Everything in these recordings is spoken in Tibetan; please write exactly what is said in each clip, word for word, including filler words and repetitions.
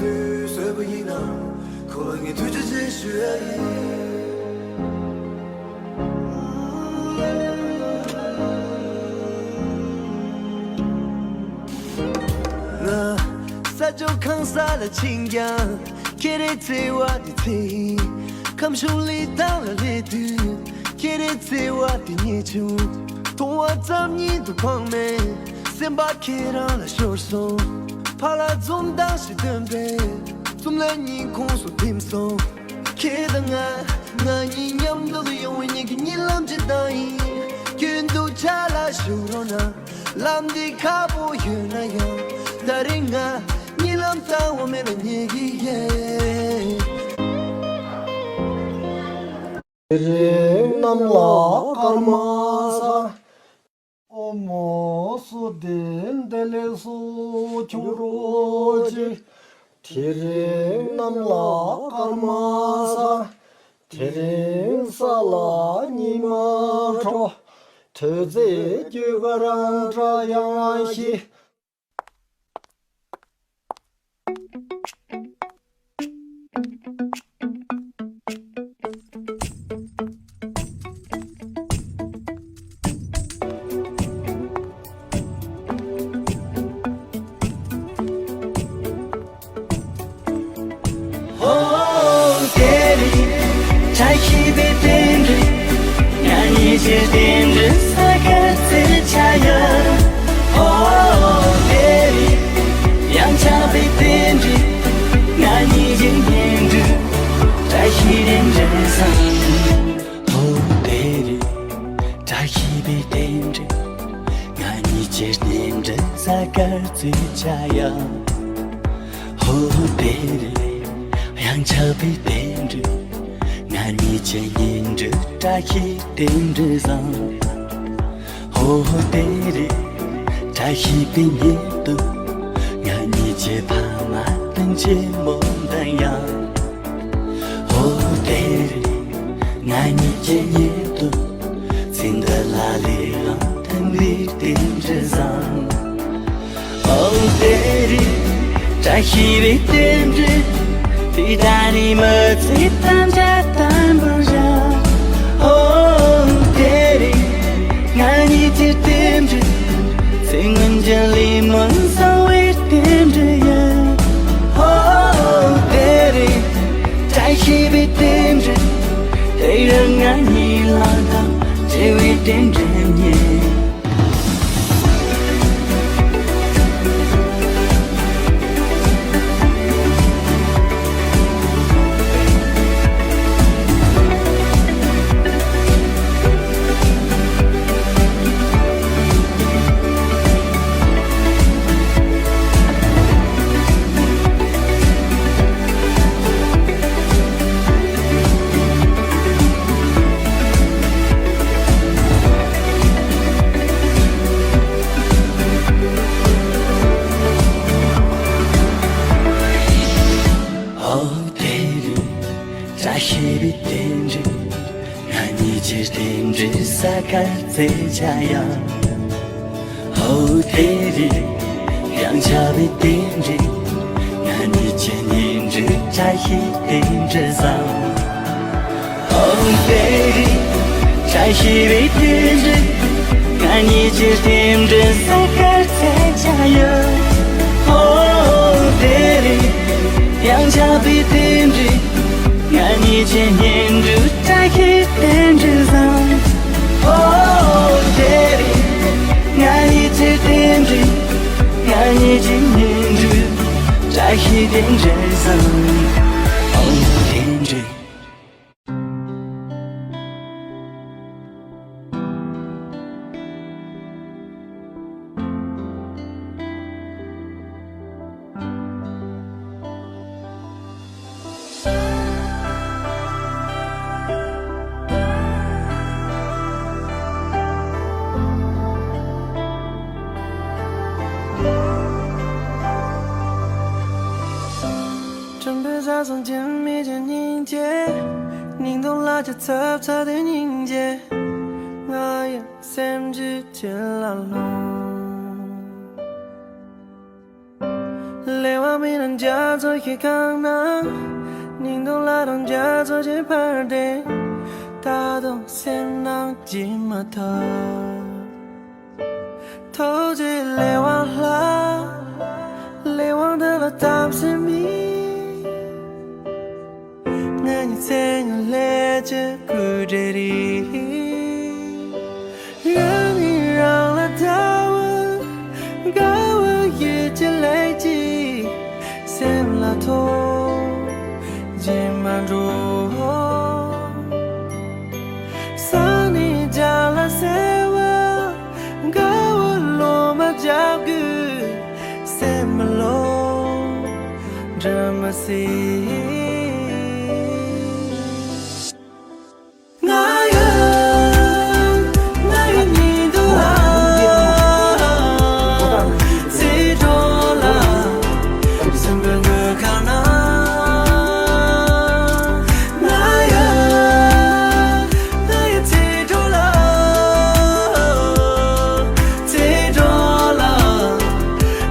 བཟོས་པ་ཡིན་ན། ཁོ་ལ་ངས་ཐུགས་རྗེ་ཆེ་ཞུ་ཡ་ཡིན། ང་ས་ཕྱོགས་གང་ས་ལ་ཕྱིན་ཀྱང་། ཁྱེད་རའི་བརྩེ་བ་དེ་ཚེ་ཡིན། ཁམས་གཞུང་ལི་ཐང་ལ་སླེབས་དུས། ཁྱེད་རའི་བརྩེ་བ་དེ་རྙེད་བྱུང་། མཐོང་བ་ཙམ་ཉིད་དུ་ཕངས་མེད། སེམས་པ་ཁྱེད་རང་ལ་ཤོར་སོང་། ཕ་ལ་འཛུམ་མདངས་ཤིག་སྟོན་པས། འཛུམ་ལ་སྙིང་ཁོང་སུ་ཐིམ་སོང་། ཁྱེད་དང་ང་། ང་གཉིས་མཉམ་དུ་ཡོང་བའི་གཉིད་ཀྱི་གཉིད་ལམ་ཇི་ལྟར་ཡིན། ཁྱོད་འདུག་ཆ་ལ་བཞུགས་རོགས་གནང་། ལམ་འདི་ཁག་པོ་ཡོད་ན་ཡང་། ད་རེས་ང་གཉིད་ལམ་བཏང་བ་མེད་ན་ཉལ་གི་ཡིན། དེ་རིང་གནམ་ལ་སྐར་མ་ས། ཨོ་མོ་སོ་དེ་འདི་ལས་སོ་ཁྱུང་རོ་ཅི། དེ་རིང་གནམ་ལ་སྐར་མ་ས། དེ་རིང་ས་ལ་ཉི་མ་འཕྲོ། དུས་ཚོད་རྒྱུ་ག་རང་འདྲ་ཡང་ཤི། ཧོ། དེ་རིང་བཀྲ་ཤིས་པའི་རྟེན་འབྲེལ། ང་གཉིས་ཀྱི་རྟེན་འབྲེལ་ས་གར་རྩེ་བྱ་ཡ། ཧོ། དེ་རིང་ཡང་ཆགས་པའི་རྟེན་འབྲེལ། ང་གཉིས་ཀྱི་གཉེན་སྒྲིག་བཀྲ་ཤིས་རྟེན་འབྲེལ་བཟང་། ཧོ། དེ་རིང་བཀྲ་ཤིས་པའི་རྟེན་འབྲེལ། ང་གཉིས་ཀྱི་རྟེན་འབྲེལ་ས་གར་རྩེ་བྱ་ཡ། ཧོ། དེ་རིང་ཡང་ཆགས་པའི་རྟེན་འབྲེལ། ང་གཉིས་ཀྱི་གཉེན་སྒྲིག་བཀྲ་ཤིས་རྟེན་འབྲེལ་བཟང་། ཧོ། དེ་རིང་བཀྲ་ཤིས་པའི་ཉིན་དུ། ང་གཉིས་ཀྱི་ཕ་མ་དང་ཆེན་མོ་འདུ་ཡ། ཧོ། དེ་རིང་ང་གཉིས་ཀྱི་ཉིན་དུ། ཚེ་འདི་ལ་ལས་རང་དང་ལས་རྟེན་འབྲེལ་བཟང་། ཨོ། དེ་རིང་བཀྲ་ཤིས་པའི་རྟེན་འབྲེལ། དེ་ད་ནི་མི་ཚེ་ཐམས་ཅད་དམ་པར་བཞག། ཨོ། དེ་རིང་ང་གཉིས་ཀྱི་རྟེན་འབྲེལ། ཚེ་སྔོན་གྱི་ལས་སྨོན་གསང་བའི་རྟེན་འབྲེལ་ཡིན། ཨོ། དེ་རིང་བཀྲ་ཤིས་པའི་རྟེན་འབྲེལ། དེ་རིང་ང་གཉིས་ལ་དང་བྲལ་བའི་རྟེན་འབྲེལ་རྙེད། ཨོ། དེ་རིང་བཀྲ་ཤིས་པའི་རྟེན་འབྲེལ། ང་གཉིས་ཀྱི་རྟེན་འབྲེལ་ས་གར་རྩེ་བྱ་ཡ། ཨོ། དེ་རིང་ཡང་ཆགས་པའི་རྟེན་འབྲེལ། ང་གཉིས་ཀྱི་གཉེན་སྒྲིག་བཀྲ་ཤིས་རྟེན་འབྲེལ་བཟང་། ཨོ། དེ་རིང་བཀྲ་ཤིས་པའི་རྟེན་འབྲེལ། ང་གཉིས་ཀྱི་རྟེན་འབྲེལ་ས་གར་རྩེ་བྱ་ཡ། ཨོ། དེ་རིང་ཡང་ཆགས་པའི་རྟེན་འབྲེལ། ང་གཉིས་ཀྱི་གཉེན་སྒྲིག་བཀྲ་ཤིས་རྟེན་འབྲེལ་བཟང་། ཨོ། དེ་རིང་ང་གཉིས་ཀྱི་རྟེན་འབྲེལ། ང་གཉིས་ཀྱི་གཉེན་སྒྲིག་བཀྲ་ཤིས་རྟེན་འབྲེལ་བཟང་། ཨོ། རྟེན་འབྲེལ། དྲན་པའི་ཟ་ཟིང་ཆེན་མེད་ཀྱི་སྙིང་རྗེ། སྙིང་སྟོབས་ལ་ཆ་ཚབ་ཚ་དེ་སྙིང་རྗེ། ང་ཡི་སེམས་ཀྱི་བྱེ་ལ་ལྷུང་། ལེ་བ་མིན་ རྒྱ་མཚོ་ཞིག་གང་ན། སྙིང་སྟོབས་ལ་རང་རྒྱ་མཚོ་ཞིག་འཕར་ཏེ། ད་དུང་སེམས་ནང་སྐྱེ་མ་ཐུབ། ཐུགས་རྗེ་ལས་དབང་ལྷ། ལས་དབང་དེ་ལ་དམ་སེམས་མེད། ང་ཉིད་ཚེ་སྔོན་ལས་ཀྱི་སྐུ་འདྲ་རེད། རང་ཉིད་རང་ལ་ལྟ་བ། དགའ་བ་ཡིད་ཀྱི་ལས་ཀྱིས་སེམས་ལ་ཐོགས་ཀྱི་མ་འགྲོ། སང་ཉིན་རྒྱ་ལ་གསལ་བ། དགའ་བ་ལོ་མ་རྒྱག་དགོས། སེམས་མ་ལོ་འདྲ་མ་སྲིད། ང་ཡང་ང་ཡི་ཉིན་དུ་ལ་ཚེ་སྒྲོལ་ལ། སེམས་པའི་མགོན་ཁང་ན། ང་ཡང་ང་ཡི་ཚེ་སྒྲོལ་ལ། ཚེ་སྒྲོལ་ལ།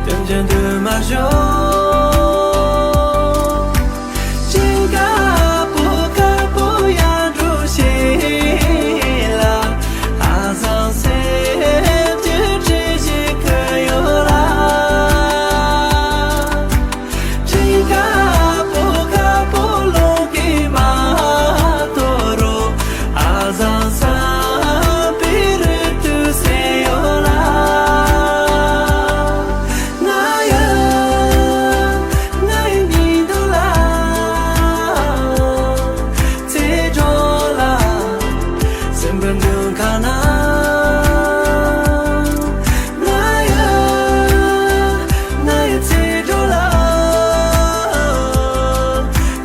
དོན་ཆེན་དུ་མ་ཤོར། ཅིང་ཀ་པོ་ཀ་པོ་ཡར་འགྲོ་ཞིག་ལ། ཨ་ཟང་སེམས་ཀྱི་བཀྲ་ཤིས་ཁ་ཡོད་ལ། ཅིང་ཀ་པོ་ཀ་པོ་ལོང་གི་མ་དོ་རོ། ཨ་ཟང་ས་པི་རི་ཏུ་སེ་ཡོད་ལ། ང་ཡང་ང་ཡི་ཉིན་དུ་ལ་ཚེ་སྒྲོལ་ལ། སེམས་པའི་མགོན་ཁང་ན། ང་ཡང་ང་ཡི་ཚེ་སྒྲོལ་ལ།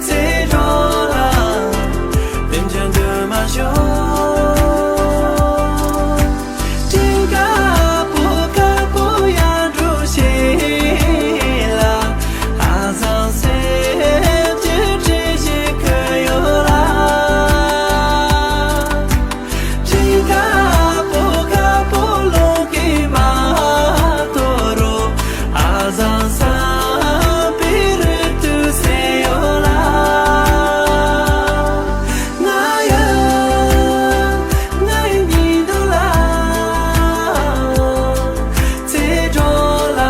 ཚེ་སྒྲོལ་ལ། དོན་ཆེན་དུ་མ་ཤོར། ཅིང་ཀ་པོ་ཀ་པོ་ཡར་འགྲོ་ཞིག་ལ། ཨ་ཟང་སེམས་ཀྱི་བཀྲ་ཤིས་ཁ་ཡོད་ལ། ཅིང་ཀ་པོ་ཀ་པོ་ལོང་གི་མ་དོ་རོ། ཨ་ཟང་ས་པི་རི་ཏུ་སེ་ཡོད་ལ། ང་ཡང་ང་ཡི་ཉིན་དུ་ལ་ཚེ་སྒྲོལ་ལ།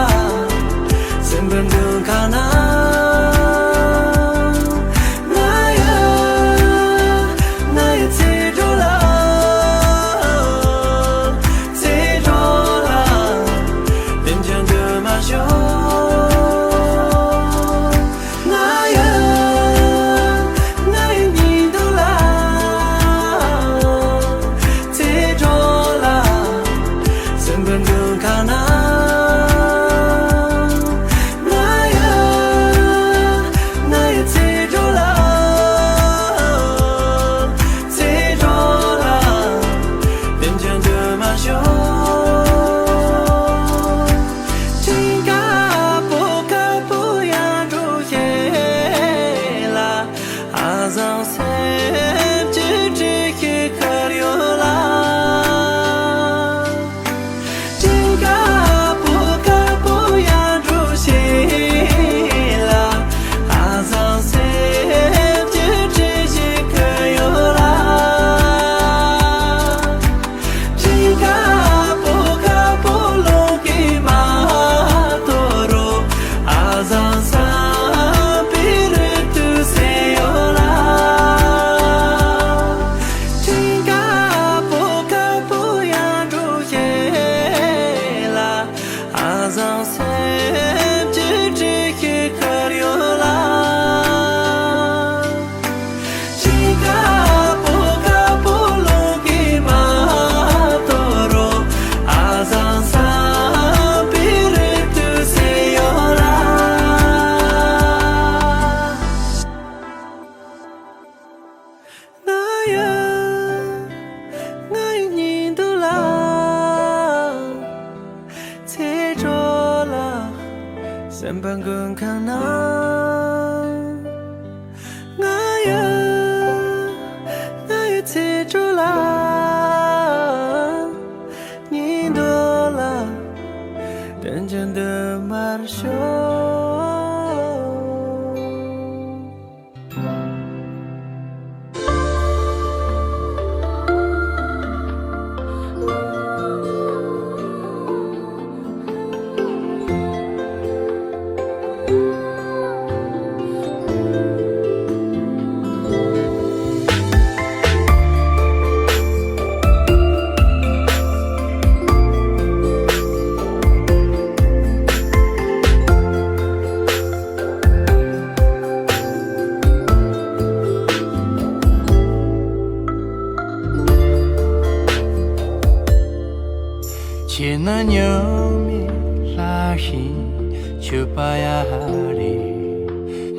སེམས་པའི་མགོན་ཁང་ན། ང་ཡང་ང་ཡི་ཚེ་སྒྲོལ་ལ། ཚེ་སྒྲོལ་ལ། དོན་ཆེན་དུ་མ་ཤོར། ང་ཡང་ང་ཡི་ཉིན་དུ་ལ་ཚེ་སྒྲོལ་ལ། སེམས་པའི་མགོན་ཁང་ན། ང་ཡང་ང་ཡི་ཚེ་སྒྲོལ་ལ། ཚེ་སྒྲོལ་ལ། དོན་ཆེན་དུ་མ་ཤོར། ཅིང་ཀ་པོ་ཀ་པོ་ཡར་འགྲོ་ཞིག་ལ། ཨ་ཟང་སེམས་ཀྱི་བཀྲ་ཤིས་ཁ་ཡོད་ལ། ཅིང་ཀ་པོ་ཀ་པོ་ཡར་འགྲོ་ཞིག་ལ། ཨ་ཟང་སེམས་ཀྱི་བཀྲ་ཤིས་ཁ་ཡོད་ལ། ཅིང་ཀ་པོ་ཀ་པོ་ལོང་གི་མ་དོ་རོ། ཨ་ཟང་ས་པི་རི་ཏུ་སེ་ཡོད་ལ། ཅིང་ཀ་པོ་ཀ་པོ་ཡར་འགྲོ་ཞིག་ལ། ཨ་ཟང་སེམས་ཀྱི་བཀྲ་ཤིས་ཁ་ཡོད་ལ། ཅིང་ཀ་པོ་ཀ་པོ་ལོང་གི་མ་དོ་རོ། ཨ་ཟང་ས་པི་རི་ཏུ་སེ་ཡོད་ལ། ང་ཡང་ང་ཡི་ཉིན་དུ་ལ་ཚེ་སྒྲོལ་ལ། སེམས་པ་མགོན་ཁང་ན། ང་ཡང་ང་ཡི་ཚེ་སྒྲོལ་ལ། ཉིན་དུ་ལ་དོན་ཆེན་དུ་མར་ཤོག། ཁྱེད་ནི་ཉི་མའི་ལྷ་བཞིན་འཁྱུད་པ་ཡ་རེད།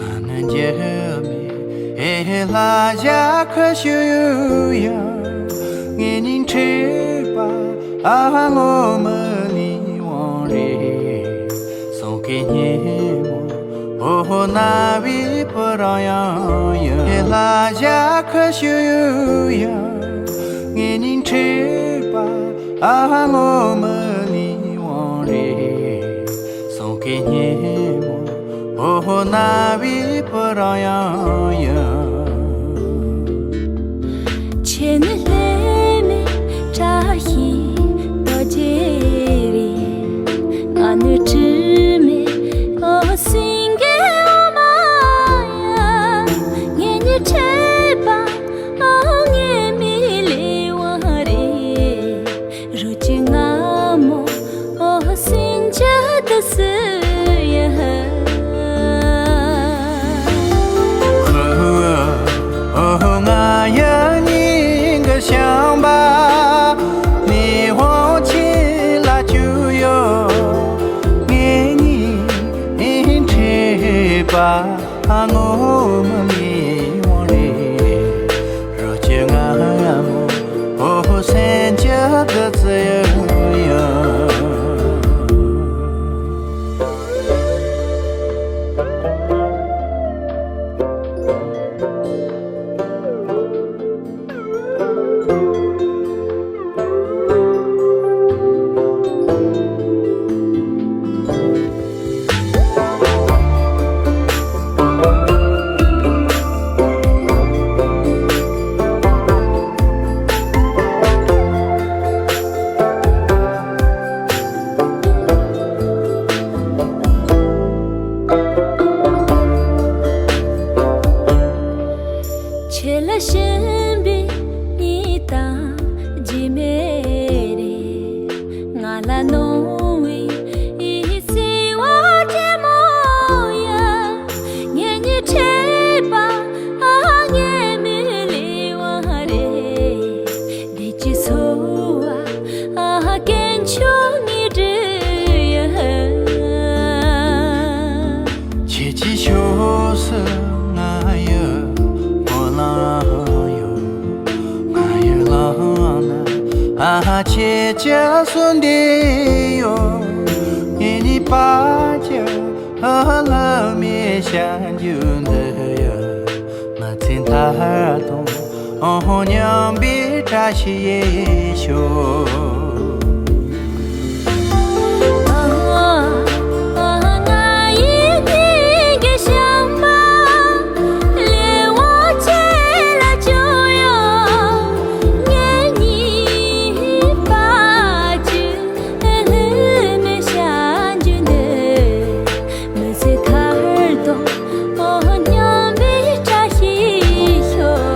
ང་ནི་འགྱུར་མེད་ཨེ་ལྷ་བྱ་ཁུ་བྱུག་ཡུ་ཡ། ངེད་གཉིས་འཕྲད་པ་ཨ་ངོ་མི་ལུས་དབང་རེད། སྲོང་སྐད་སྙན་མོ་ཨོ་ཧོ་རྣ་བའི་བུ་རམ་ཡང་ཡིན། ལྷ་བྱ་ཁུ་བྱུག་ཡུ་ཡ། ངེད་གཉིས་འཕྲད་པ་ཨ་ངོ་མི་ལུས་དབང་རེད། སྲོང་སྐད་སྙན་མོ་ཨོ་ཧོ་རྣ་བའི་བུ་རམ་ཡང་ཡིན། ཁྱེད་ནི་ལྷད་མེད་བཀྲ་ཤིས་རྡོ་རྗེ་རེད། ང་ནི་དྲི་མེད་འོད་ཟེར་གྱི་འོ་མ་ཡ། ངེད་གཉིས་འཕྲད་པ་ཨ་ངེད་མི་ལུས་དབང་རེད། རོལ་ཆུ་རྔ་མོང་འོ་ཟེར་གྱི་འདུག་སེ་ཡ། ཁུ་ཨོ་ང་ཡི་སྙིང་གི་ཤིང་པ་ནི་དབང་ཆེན་ལ་བཅུག་ཡོད། ངེད་གཉིས་འཕྲད་པ་ཨ་ངོ་མི་ལུས་དབང་རེད། རོལ་ཆུ་རྔ་མོང་འོ་ཟེར་གྱི་འདུག་སེ་ཡ། ཁྱེད་ལ་ཞེན་པའི་གཉིད་དང་རྒྱུས་མེད་རེད། ང་ལ་གནོང་བའི་བརྩེ་བ་དྲོན་མོ་ཡ། ངེད་གཉིས་འཕྲད་པ་ཨ་ངེད་མི་ལུས་དབང་རེད། བདེ་སྐྱིད་འཚོ་བ་ཨ་དཀོན་མཆོག་ངེད་སྒྲུབ་ཡ། ཁྱེད་ཀྱི་ཕྱོགས་སུ་ང་ཡི་སྨོན་ལམ་ཡོད། ང་ཡི་ལམ་ན་ཨ་ཁྱེད་ཀྱི་གསུང་འདི་ཡོད། ངེད་གཉིས་བར་གྱི་ཨ་ལྷད་མེད་ཞལ་འཇུག་འདི་ཡི། མི་ཚེ་མཐའ་དང་མཉམ་པའི་བཀྲ་ཤིས་ཡེ་ཤོག། མི་ཚེ་མཐའ་དང་མཉམ་པའི་བཀྲ་ཤིས་ཤོག།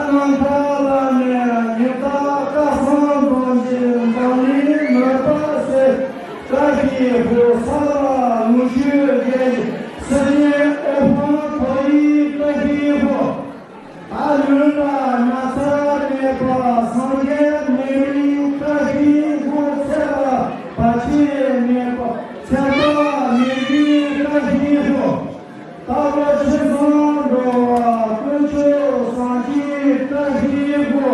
ནམ་མཁའ་ལ་ནས་ཉི་ཟླ་སྐལ་བཟང་འཛོམས་ཤིང་འཛམ་གླིང་མོས་པ་སེལ། བཀྲ་ཤིས་ཕོ་ས་ལ་ལོ་ཕྱུགས་རྒྱས་ཤིང་སྲིད་ཞིའི་དབུལ་ཕོངས་དོགས་ཡིག་བཀྲ་ཤིས་ཕོ། ད་ལུས་ལ་ན་ཚ་མེད་པ་སངས་རྒྱས་མེད་མིན་བཀྲ་ཤིས་ཕོ། ཚེ་ལ་བར་ཆད་མེད་པ་ཚེ་དཔག་མེད་མིན་བཀྲ་ཤིས་ཕོ། ད་ལོ་ཆེ་སོང་འགྲོ་བ་ཀུན་སྤྱོད་བཟང་ཞིང་བཀྲ་ཤིས་ཕོ།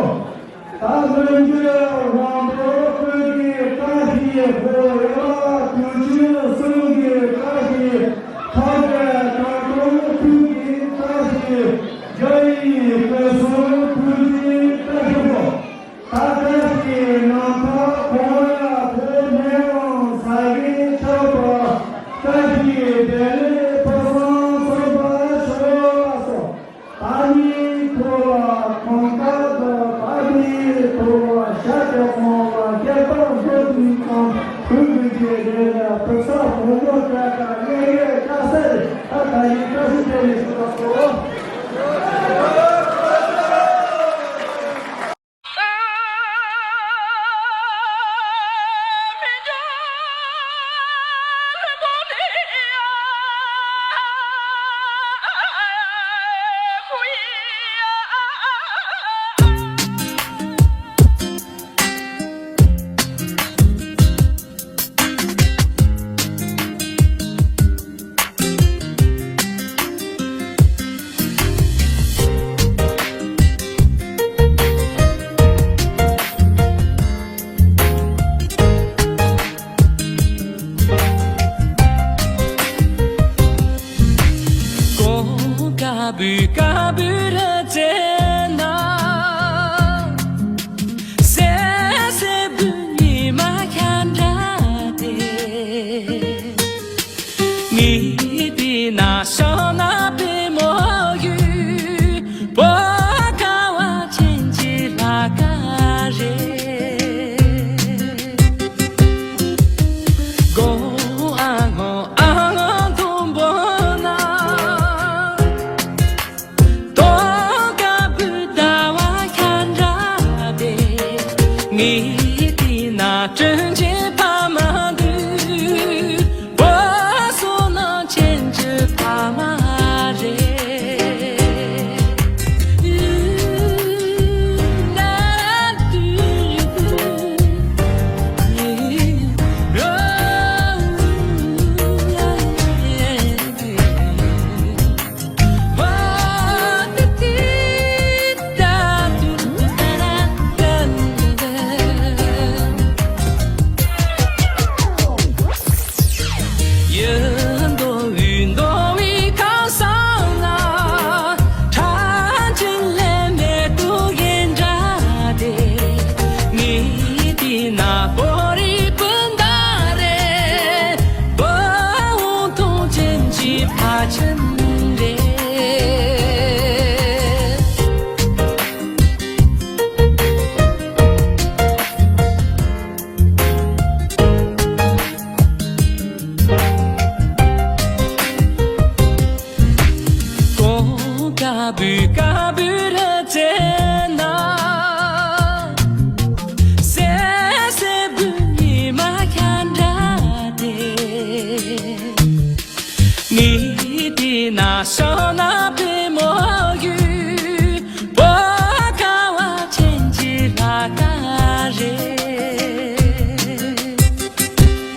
ད་སྔོན་གྱི་དབང་པོ་ཀུན་གྱི་བཀྲ་ཤིས་ཕོ། དབྱེ་བ་དུས་གཅིག་གསུམ་གྱི་བཀྲ་ཤིས། ཐར་པའི་དྲང་སྲོང་ཐུགས་ཀྱི་བཀྲ་ཤིས། རྒྱ་ཡི་སྐུ་གསུང་ཐུགས་ཀྱི་བཀྲ་ཤིས་ཕོ། ད་བཀྲ་ཤིས་ནམ་མཁའ་གང་ཡང་ཕོ་མེ་ལོང་ས་གཞི་ཆགས་པ། བཀྲ་ཤིས་བདེ་ལེགས་ཕོ་བཟང་ཚོགས་པ་ཤོག་ལགས་སོ། ད་ནི་ཐོ་ལ་གང་དག་ཏུ་བབས་པའི་ཐོ་ལ་ཤ་ཁྲག་ཚང་བ་སྐྱེ་བར་འགྲོ་དུས་ཀྱང་བོད་ཀྱི་རྗེ་རེ་ལ་བུ་ཚ་བུ་མོ་དགྲ་དགའ་གཡས་གཡས་སྐྱ་སེར་ད་ད་ཡི་བཀྲ་ཤིས་བདེ་ལེགས་ཞུ་ལགས་སོ།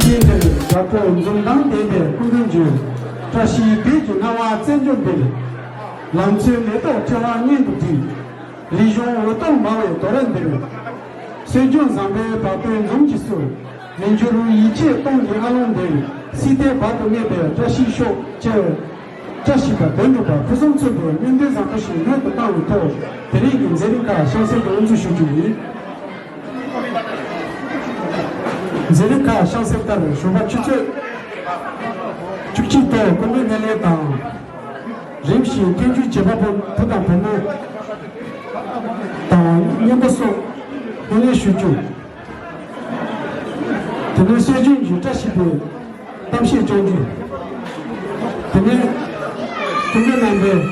ཉིན་དེར་དགའ་སྤྲོ་འཛུམ་མདངས་ལྡན་པའི་སྐུ་མགྲོན་བརྒྱུད་བཀྲ་ཤིས་བདེ་སྐྱིད་སྣང་བ་རྩེ་འཇོ་འདིར། ལང་ཚོའི་མེ་ཏོག་ཕྲེང་བ་སྙན་དུ་དྲིལ། རིག་གཞུང་འོད་སྟོང་འབར་བའི་དོ་ར་འདིར། སྲོལ་རྒྱུན་བཟང་པོའི་བ་སྤུའི་འཛུམ་གྱིས་བསུ། མི་འགྱུར་བའི་ཡིད་ཆེས་སྟོང་གི་ཨ་ལོང་འདིར། སྲིད་མཐའི་བར་དུ་གནས་པའི་བཀྲ་ཤིས་ཤོག་ཅེས། བཀྲ་ཤིས་པ་དོན་གྲུབ་པ་ཕུན་སུམ་ཚོགས་པའི་སྨོན་འདུན་བཟང་པོ་ཞིག་སྨོན་དུ་བཏང་བའི་ཐོག་དེ་རིང་གི་མཛད་རིམ་ཁག་གཤམ་གསལ་དུ་དབུ་འཛུགས་ཞུ་རྒྱུ་ཡིན། མཛད་རིམ་ཁག་གཤམ་གསལ་ལྟར། ཞོགས་པ་ཆུ་ཚོད་བཅུ་གཅིག་ཐོག་སྐུ་མགྲོན་སྣེ་ལེན་དང་། རིམ་བཞིན་ཐོན་རྒྱུའི་བྱེད་པ་པོ་བུ་དང་བུ་མོ་དང་། སྙན་པོ་སོགས་སྣེ་ལེན་ཞུ་རྒྱུ། དེ་ནས་སྲོལ་རྒྱུན་གྱི་བཀྲ་ཤིས་པའི་གཏམ་བཤད་བྱུང་རྒྱུ། དེ་ནས་སྐུ་མགྲོན་རྣམ་པས་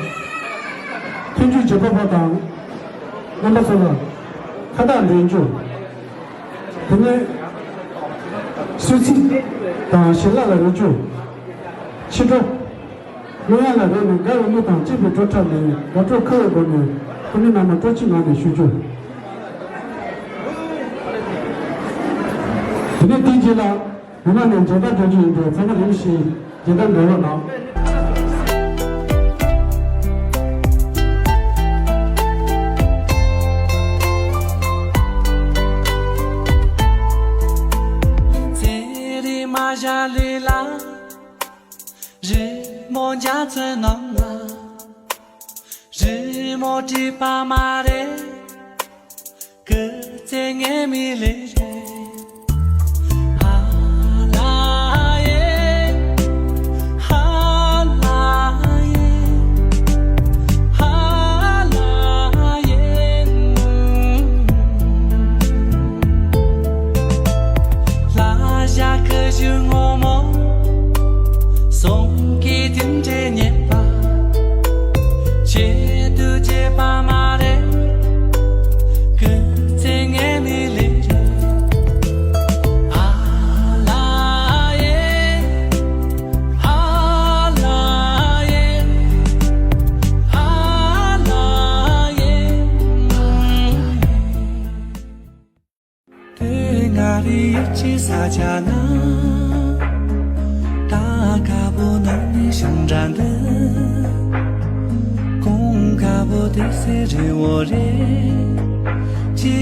ཐོན་རྒྱུའི་བྱེད་པ་པོ་དང་ རྣམ་པ་ཚོ་ལ་ཁ་བཏགས་འདོན་རྒྱུ། དེ་ནས་གསོལ་ཚིགས་དང་ཞལ་ལག་ལ་རོལ་རྒྱུ། ཕྱི་དྲོ། གླུ་དབྱངས་ལ་རོལ་ནས་དགའ་བའི་གླུ་དང་བཅས་པའི་བྲོ་འཁྲབ་ནས་དགའ་སྤྲོ་ཁ་བའི་སྒོ་ནས་སྐུ་མི་རྣམས་ལ་སྤྲོ་སྐྱིད་ངང་ནས་ཞུ་རྒྱུ། དེ་ནས་དེའི་རྗེས་ལ་མི་མང་ནས་མཇལ་དར་སྒྲོན་རྒྱུ་ཡིན་པས་ཚང་མ་རིམ་བཞིན་མཇལ་དར་འགྲོ་རོགས་གནང་། རི་མོ་འཇའ་ཚོན་ནང་ལ། རི་མོ་བྲིས་པ་མ་རེད། སྐུ་ཚེ་ངའི་མི་ལས་རེད། ཧ་ལ་ཡེ། ཧ་ལ་ཡེ། ཧ་ལ་ཡེ། ལ་ཞག་གི་གཞུ་ངོ་མོ། སོང་གི་དུས་འདྲ་རྙེད་པ། ཆེད་དུ་བྱས་པ་མ་རེད། སྐུ་ཚེ་ངའི་མི་ལས་རེད། ཨ་ལ་ཡེ། ཨ་ལ་ཡེ། ཨ་ལ་ཡེ། དེ་ང་རེ་ཡིད་ཆེས་ས་ཆ་ན། ད་དཀར་པོ་ནང་ནས་ཤིང་འདྲ་འདི། གོང་དཀར་པོ་དེ་སེ་རི་བོ་རེད། ཅི་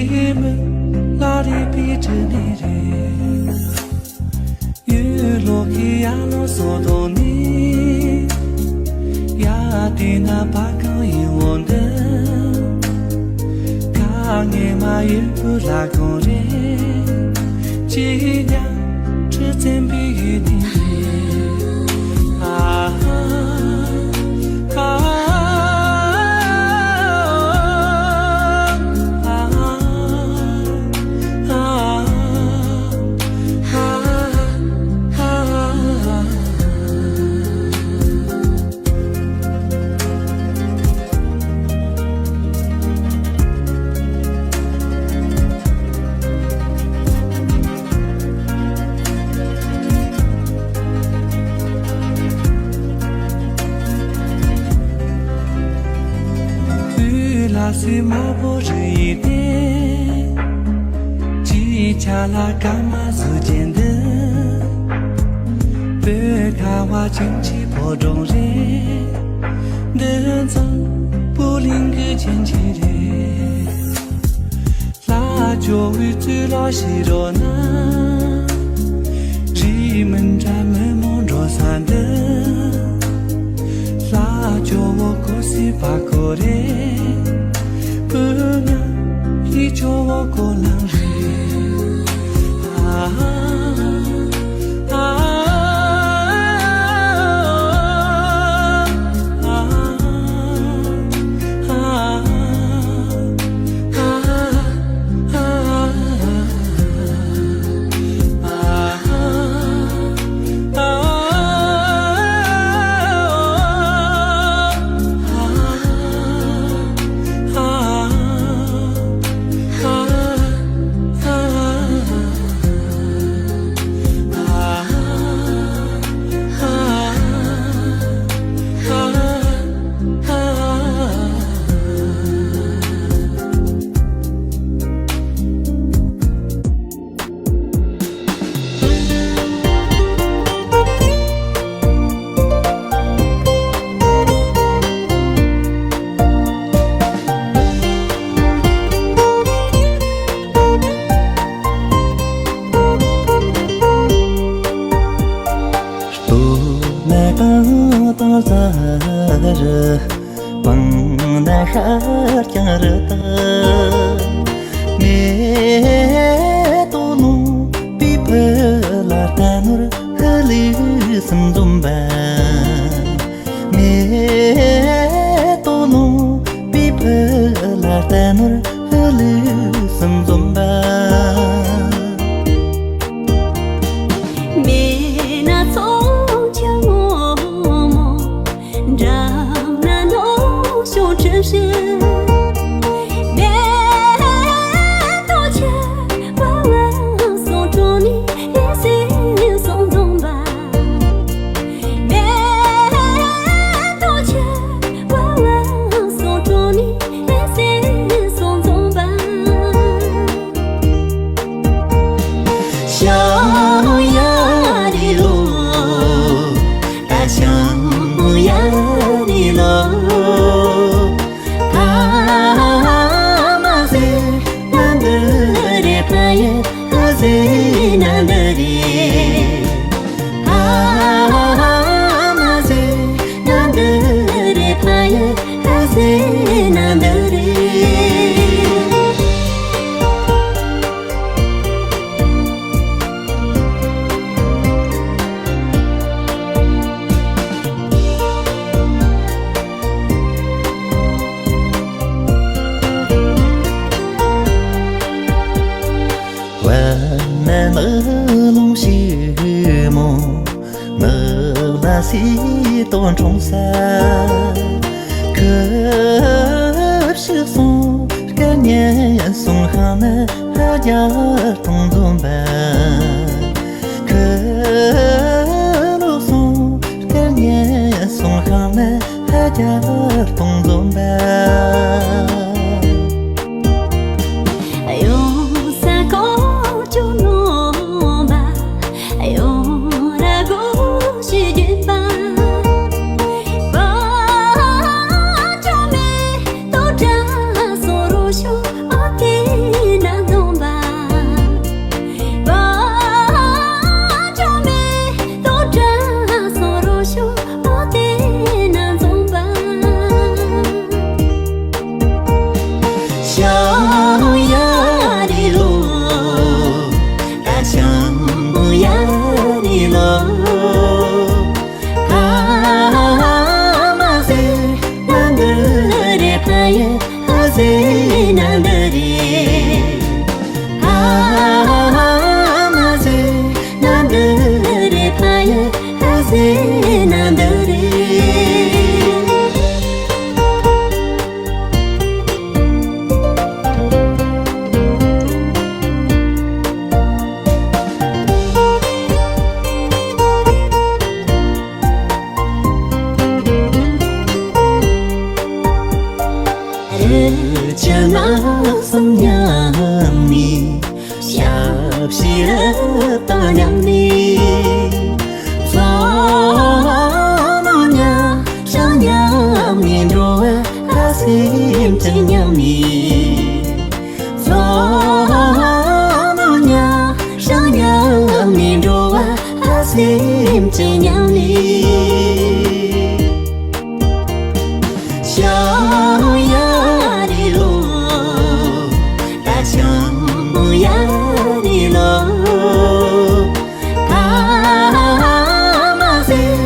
མི་ལ་རེ་པི་ཏྲི་ནི་རེད། ཡུལ་ལོ་ཁི་ཡ་ལོ་སོ་དོ་ནི། ཡ་དེ་ན་པ་གང་ཡིན་འོ་འདི། ཁ་ངེ་མ་ཡུལ་བུ་ལ་གང་རེད། ཅི་ཉ་ཁྲི་བཙན་པི་ཡི་ནི་རེད། ཨ་ཧ། ཨ་ཧ། ཨ་ཧ། བོད་ལ་སྲིད་དམར་པོ་རི་ཡི་སྟེང་། ཅི་ཆ་ལ་ཀ་མ་སུ་ཅན་འདི། བོད་ཁ་བ་ཅིང་ཆི་ཕོ་བྲང་རེད། འདི་ཚང་བུ་གླིང་གི་ཅིང་ཆི་རེད། ལྷ་ཇོ་བོའི་གཙུག་ལག་ཞིག་རོ་ན། རི་མི་འདྲ་མི་མང་འགྲོ་ས་འདི། ལྷ་ཇོ་བོ་ཀོ་སི་པ་ཀོ་རེད། བུ་ང་ལི་ཇོ་བོ་ཀོ་ལང་རེད། ཨ་ཧ། སྤང་ན་ཤར་རྐྱང་རི་དྭགས། མེ་ཏོག་ནོར་བུའི་ཕུ་ལ་རྟ་ནོར་ཧུ་ལུ་གསུམ་འཛོམས་པ། མེ་ཏོག་ནོར་བུའི་ཕུ་ལ་རྟ་ནོར་ཧུ་ལུ་གསུམ་འཛོམས་པ། མེད་ན་ཚོགས་ཆེན་ངོ་མ། འགྲམ་ན་ནོར་གཞོན་ཁྲི་བཞི། མེ་ ཡིད་དོ་འཁྲུངས་ས། ཁུ་བྱུག་སོང་སྐད་སྙན་སོང་ཤིང་ནི་ཧ་རྒྱ་སྟོང་འཛོམས་པ། ཁུ་ལོག་སོང་སྐད་སྙན་སོང་ཤིང་ནི་ཧ་རྒྱ་སྟོང་འཛོམས་པ། གཡུང་ས་ཀོ་ཅོ་ནོ་མ། གཡུང་ར་གོ་ཤི་རྒྱུད་པ། བ་ཅོ་མེ་ཏོ་བྲ་སོ་རོ་ཤོ་ཨ་ཏེ་ན་ནོ་མ། བ་ཅོ་མེ་ཏོ་བྲ་སོ་རོ་ཤོ་ཨ་ཏེ་ན་ནོ་མ། ཤོ་ཡ་རི་ལོ། ད་ཆང་མོ་ཡ་རི་ལོ། ཨ་མ་ཟེར་ན་འདི་རེད། ཕ་ཡི་ཨ་ཟེར་ན་འདི་རེད། ཨ་མ་ཟེར་ན་འདི་རེད། ཕ་ཡི་ཨ་ཟེར་ན་འདི་རེད། རི་ཆུ་ནགས་གསུམ་མཉམ་ནི། ཞབས་ཕྱི་རི་དྭགས་མཉམ་ནི། མཚོ་མོ་ཉ་ཤ་མཉམ་ནི། འགྲོ་བ་སེམས་ཅན་མཉམ་ནི། མཚོ་མོ་ཉ་ཤ་མཉམ་ནི། འགྲོ་བ་སེམས་ཅན་མཉམ་ནི། ཤོ་ཡ་རི་ལོ། ད་ཆང་མོ་ཡ་རི་ལོ། ཨ་མ་ཟེར་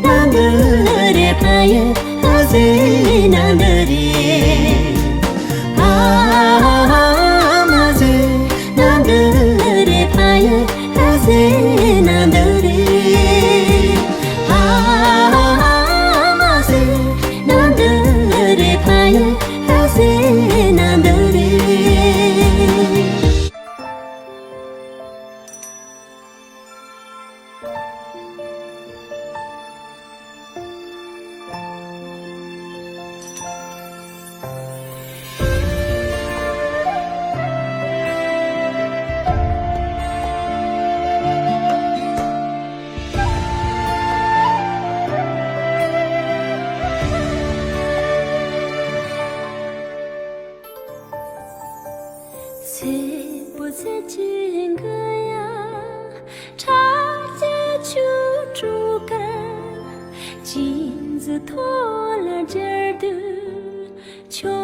ན་འདི་རེད། ཕ་ཡི་ཨ་ཟེར་ན་འདི་རེད། ཨ་མ་ཟེར་ན་འདི་རེད། ཕ་ཡི་ཨ་ཟེར་ན་འདི་རེད། ཨ་མ་ཟེར་ན་འདི་རེད། ཕ་ཡི་ཨ་ཟེར་ན་འདི་རེད། ཚེ་བོ་ཚེ་གཅིག་གི་ཡ། ཁྲག་རྩི་ཆུ་དྲུག་གི། གཅིན་ཟི་ཐོ་ལ་སྦྱར་དུས། ཆོ་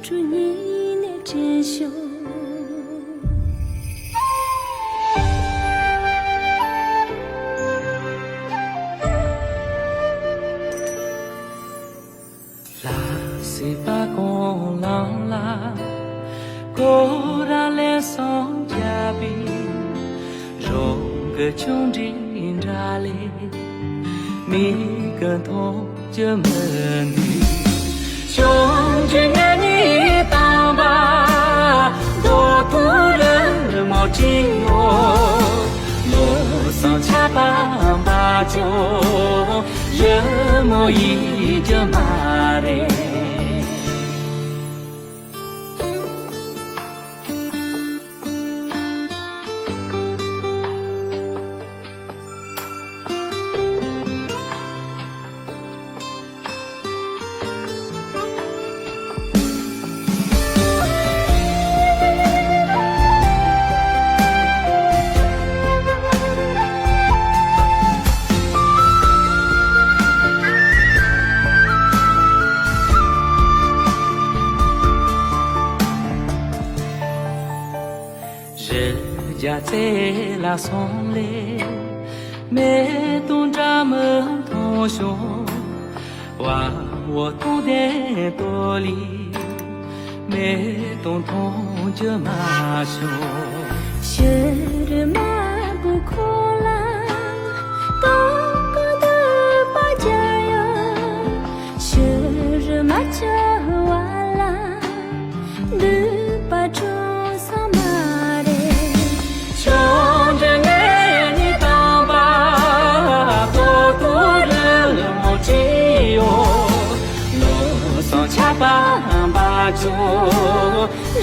འཕྲུལ་ཉིད་ནས་དྲན་ཤོག། ལ་སྲིད་པ་གང་བླངས་ལ། སྐོར་ར་ལས་སོང་བྱ་བའི། རང་གི་ཆུང་འདྲིས་འདྲ་ལས། མིག་གི་མཐོང་རྒྱུ་མི་འདུག། ཆུང་འདྲིས་ང་གཉིས་དང་པ། རྡོ་ཐུག་རི་མོ་བྲིས་ཡོད། ལོ་སང་ཆ་པ་འབའ་ཅོ། ཡིད་མོ་ཡིད་རྒྱུ་མ་རེད། རི་རྒྱལ་རྩེ་ལ་སོང་ལེ། མེ་དང་འདྲ་མི་མཐོང་བྱུང་། བ་འོ་དང་ལྡན་ཏོ་ལི། མེ་དང་མཐོང་རྒྱུ་མ་བྱུང་། ཕྱི་རི་དམར་པོ་ཁོ་ལ། ཏོག་ཏོག་འདུག་པ་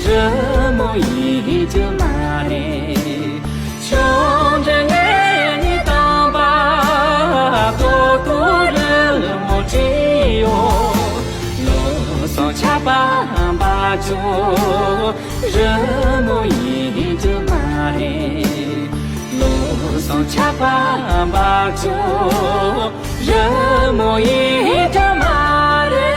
རི་མོ་ཡིན་རྒྱུ་མ་རེད། ཆུང་འདྲི་ངས་ནི་དང་པ། ཏོག་ཏོག་རི་མོ་བྲིས་ཡོད། ལོ་སོང་ཆར་པ་འབབ་ཆོག་རི་མོ་ཡིན་རྒྱུ་མ་རེད། ལོ་སོང་ཆར་པ་འབབ་ཆོག་རི་མོ་ཡིན་རྒྱུ་མ་རེད།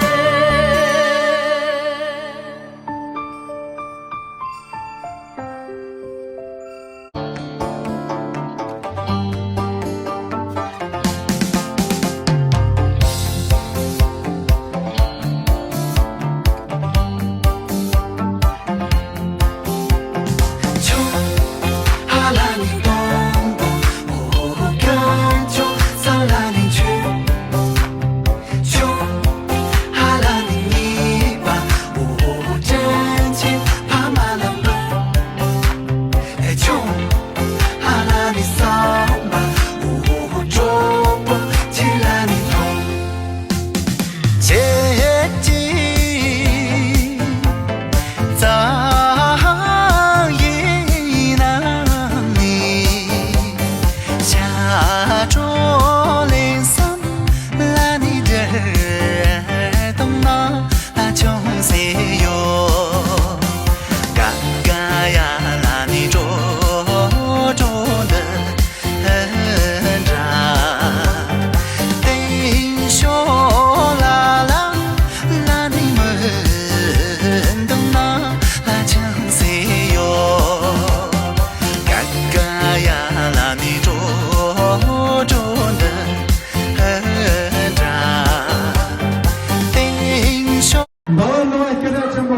འབའ་བ་ལུང་བ་སྐད་གྲགས་ཆེན་པོ།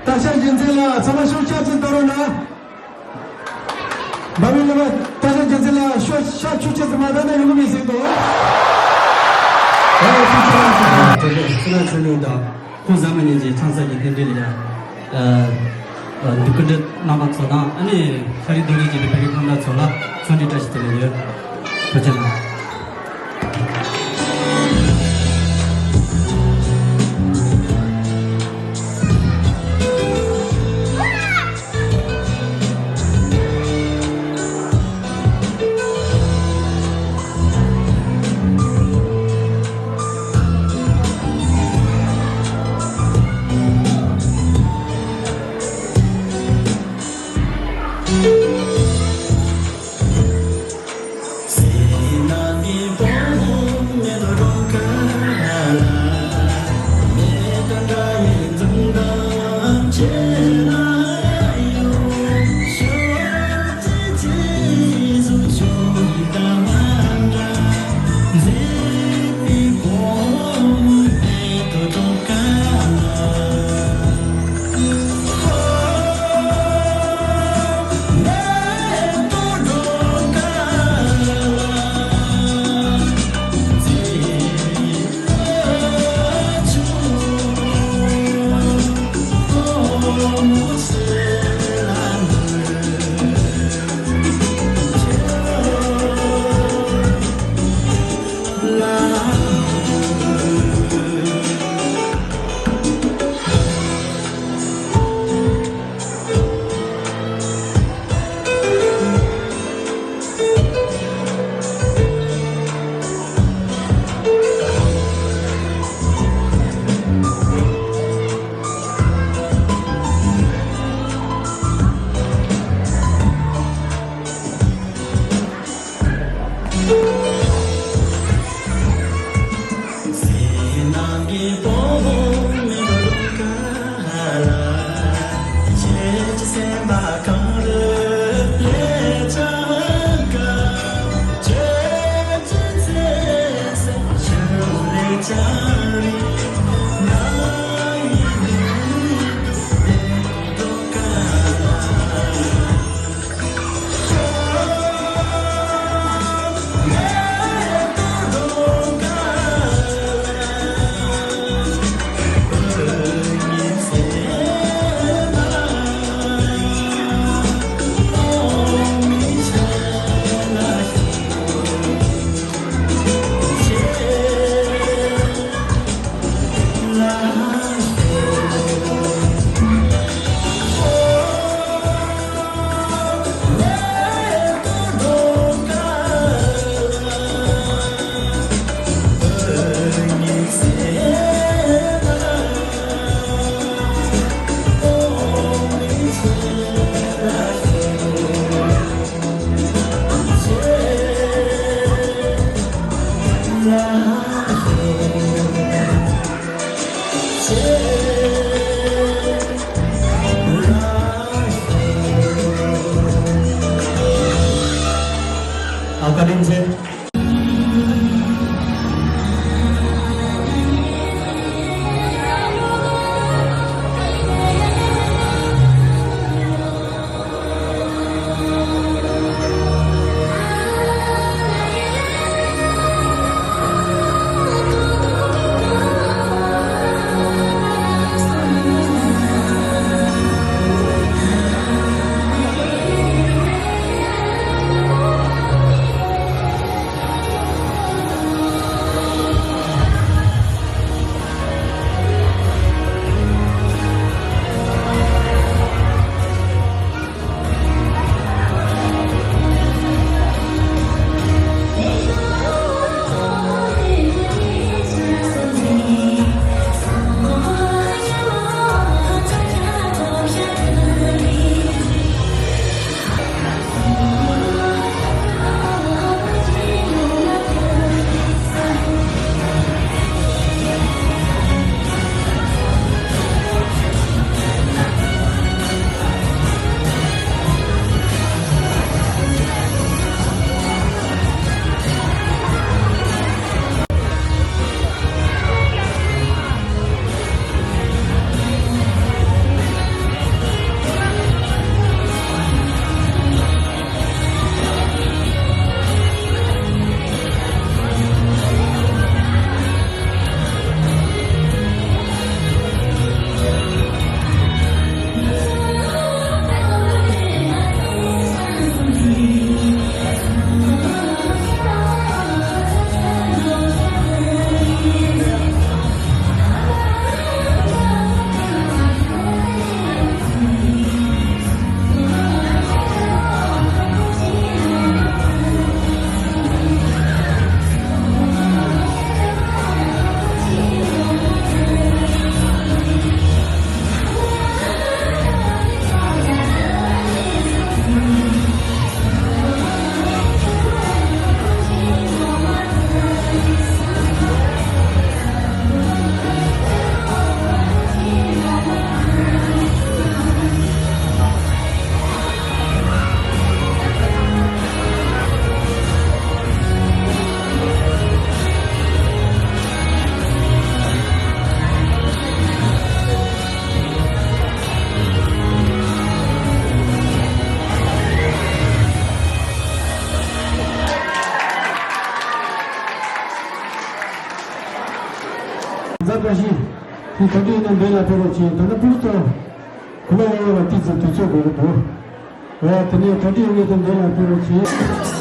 སྟག་ཤར་རྒྱལ་མཚན་ལགས་ཚང་མ་ཤོག་ཆབ་ཅིག་གཏོང་རོགས་གནང་། འབའ་བ་ལུང་བ་སྟག་ཤར་རྒྱལ་མཚན་ལགས་ཤོག་ཤ་ཆུ་ཆབ་ཅིག་མ་གཏོང་ན་ཡོང་གི་མི་ཟིག་འདུག་ཨ་ཆུ་ཆུ་ཆུ་ཆུ་ཆུ་ཆུ་ཆུ་ཆུ་ཆུ་ཆུ་ཆུ། ཁོང་ཟ་མ་ཉན་གྱི་ཆང་ས་ཀྱི་རྟེན་འབྲེལ་ལ་ཡ། ཨ། ཨ། འདི་སྐུ་མགྲོན་རྣམ་པ་ཚོ་དང་ཨ་ནི་ཤ་རི་རྡོ་རྗེ་བརྒྱུད་པའི་བོད་རིགས་ཁམས་བཟང་ཚོ་ལ་འཚམས་འདྲི་བཀྲ་ཤིས་བདེ་ལེགས་ཡོད། ཐུགས་རྗེ་གནང་། ལེན་ཚེ། ཛ་བཀྲ་ཤིས། དེ་ག་དུས་ཡིན་ན་འདི་ལ་ཕེབས་རོགས་བྱེད། ད་ནི་ཕུར་ཏོ། གུ་ལ་ཡ་ཡོད་ལ་ཏི་ཙི་དུས་ཚོད་དགོས་ཀྱི་འདུག་ཨོ་དེ་ནས་གྲ་སྒྲིག་ཡོད་དུས་འདི་ལ་ཕེབས་རོགས་བྱེད།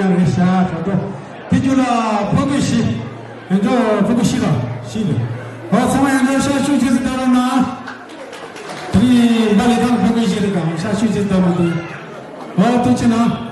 ཡང་རེད་ཤག་དྲ་ཐོག་དེ་རྒྱུ་ལ་ཕོ་རྒོད་བཞི། ཡང་ཚོ་ཕོ་རྒོད་བཞི་ལ་བཞི་ལ། ཨོ་ཚང་མ་ཡང་ཚོ་ཤ་ཤུ་ཅེས་སུ་ལྟ་རོགས་གནང་། དེ་རིང་བ་ལི་ཐང་ཕོ་རྒོད་བཞི་རེད་གང་ཤ་ཤུ་ཅེས་ལྟ་མ་དེ། ཨོ་ཐུགས་ཆེ་གནང་།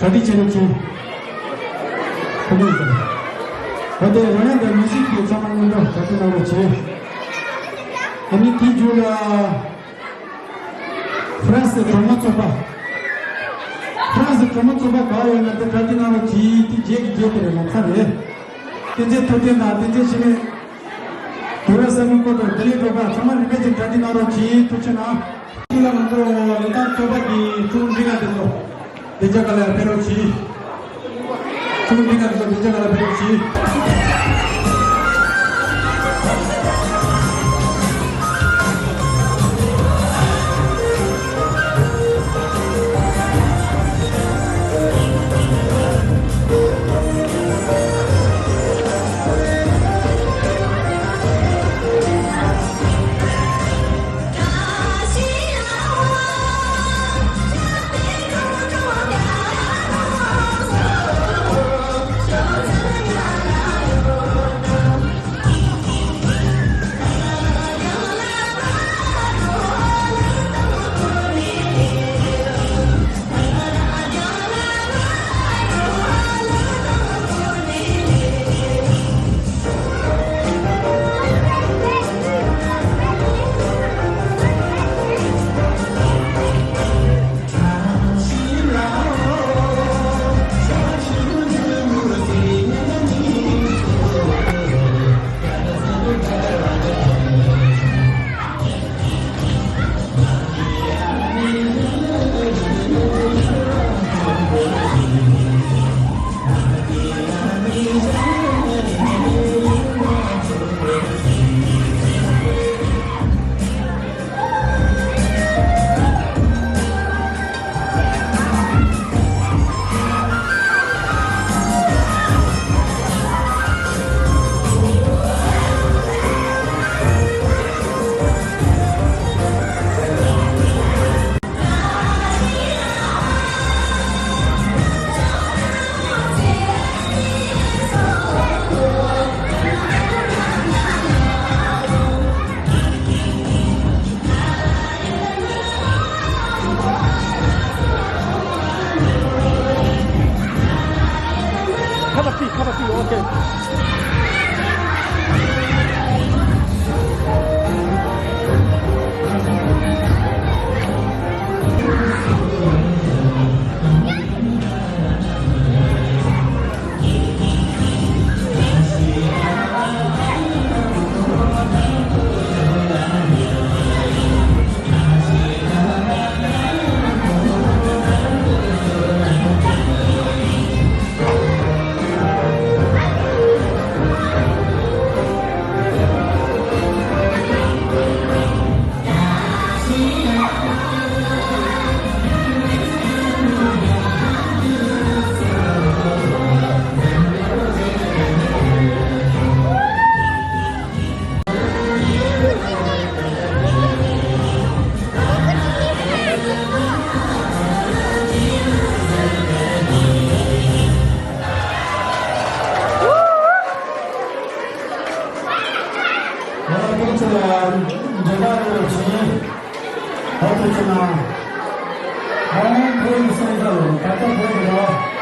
གྲ་སྒྲིག་བྱེད་རོགས་གྱིས། ཁོ་ནས་ཟེར། ད་ལྟའི་རང་ཡང་དང་མི་ཤིག་གི་ཚང་མ་མཉམ་དུ་གྲ་སྒྲིག་གནང་རོགས་བྱེད། ཨ་ནི་དེའི་རྒྱུད་ལ། ཧྥ་རན་སི་གྲོགས་མོ་ཚོགས་པ། ཧྥ་རན་སི་གྲོགས་མོ་ཚོགས་པ་ག་བ་ཡོད་ན་དེ་གྲ་སྒྲིག་གནང་རོགས་གྱིས། དེ་རྗེས་ཀྱི་རྗེས་དེ་རེད་ལ་ཚ་རེད། བསྟན་འཛིན་ཐུབ་བསྟན་དང་བསྟན་འཛིན་འཆི་མེད། དུ་བ་ས་མི་ཀོ་ཏོ་ལྡི་ལི་གྲོགས་པ་ཚང་མ་རིན་མེད་ཀྱི་གྲ་སྒྲིག་གནང་རོགས་གྱིས། ཐུགས་རྗེ་གནང་། དེ་ལ་ང་ཚོ་ལི་ཐང་ཚོགས་པ་གི་ཁྲུང་འབྲི་ང་དེ་ཚོ། དེ་རྒྱ་གར་ལ་ཕེབས་རོགས་གྱིས། ཁྲུང་འབྲི་ང་དེ་ཚོ་དེ་རྒྱ་གར་ལ་ཕེབས་རོགས་གྱིས། འབྲེལ་བ་ཡོད་པ་བྱས། ཧོ་ཐུགས་ཆེ་གནང་། ཨོང་བོད་ཀྱི་སེམས་ཁྲལ་ད་ལྟ་བོད་ཀྱི་རེ་བ།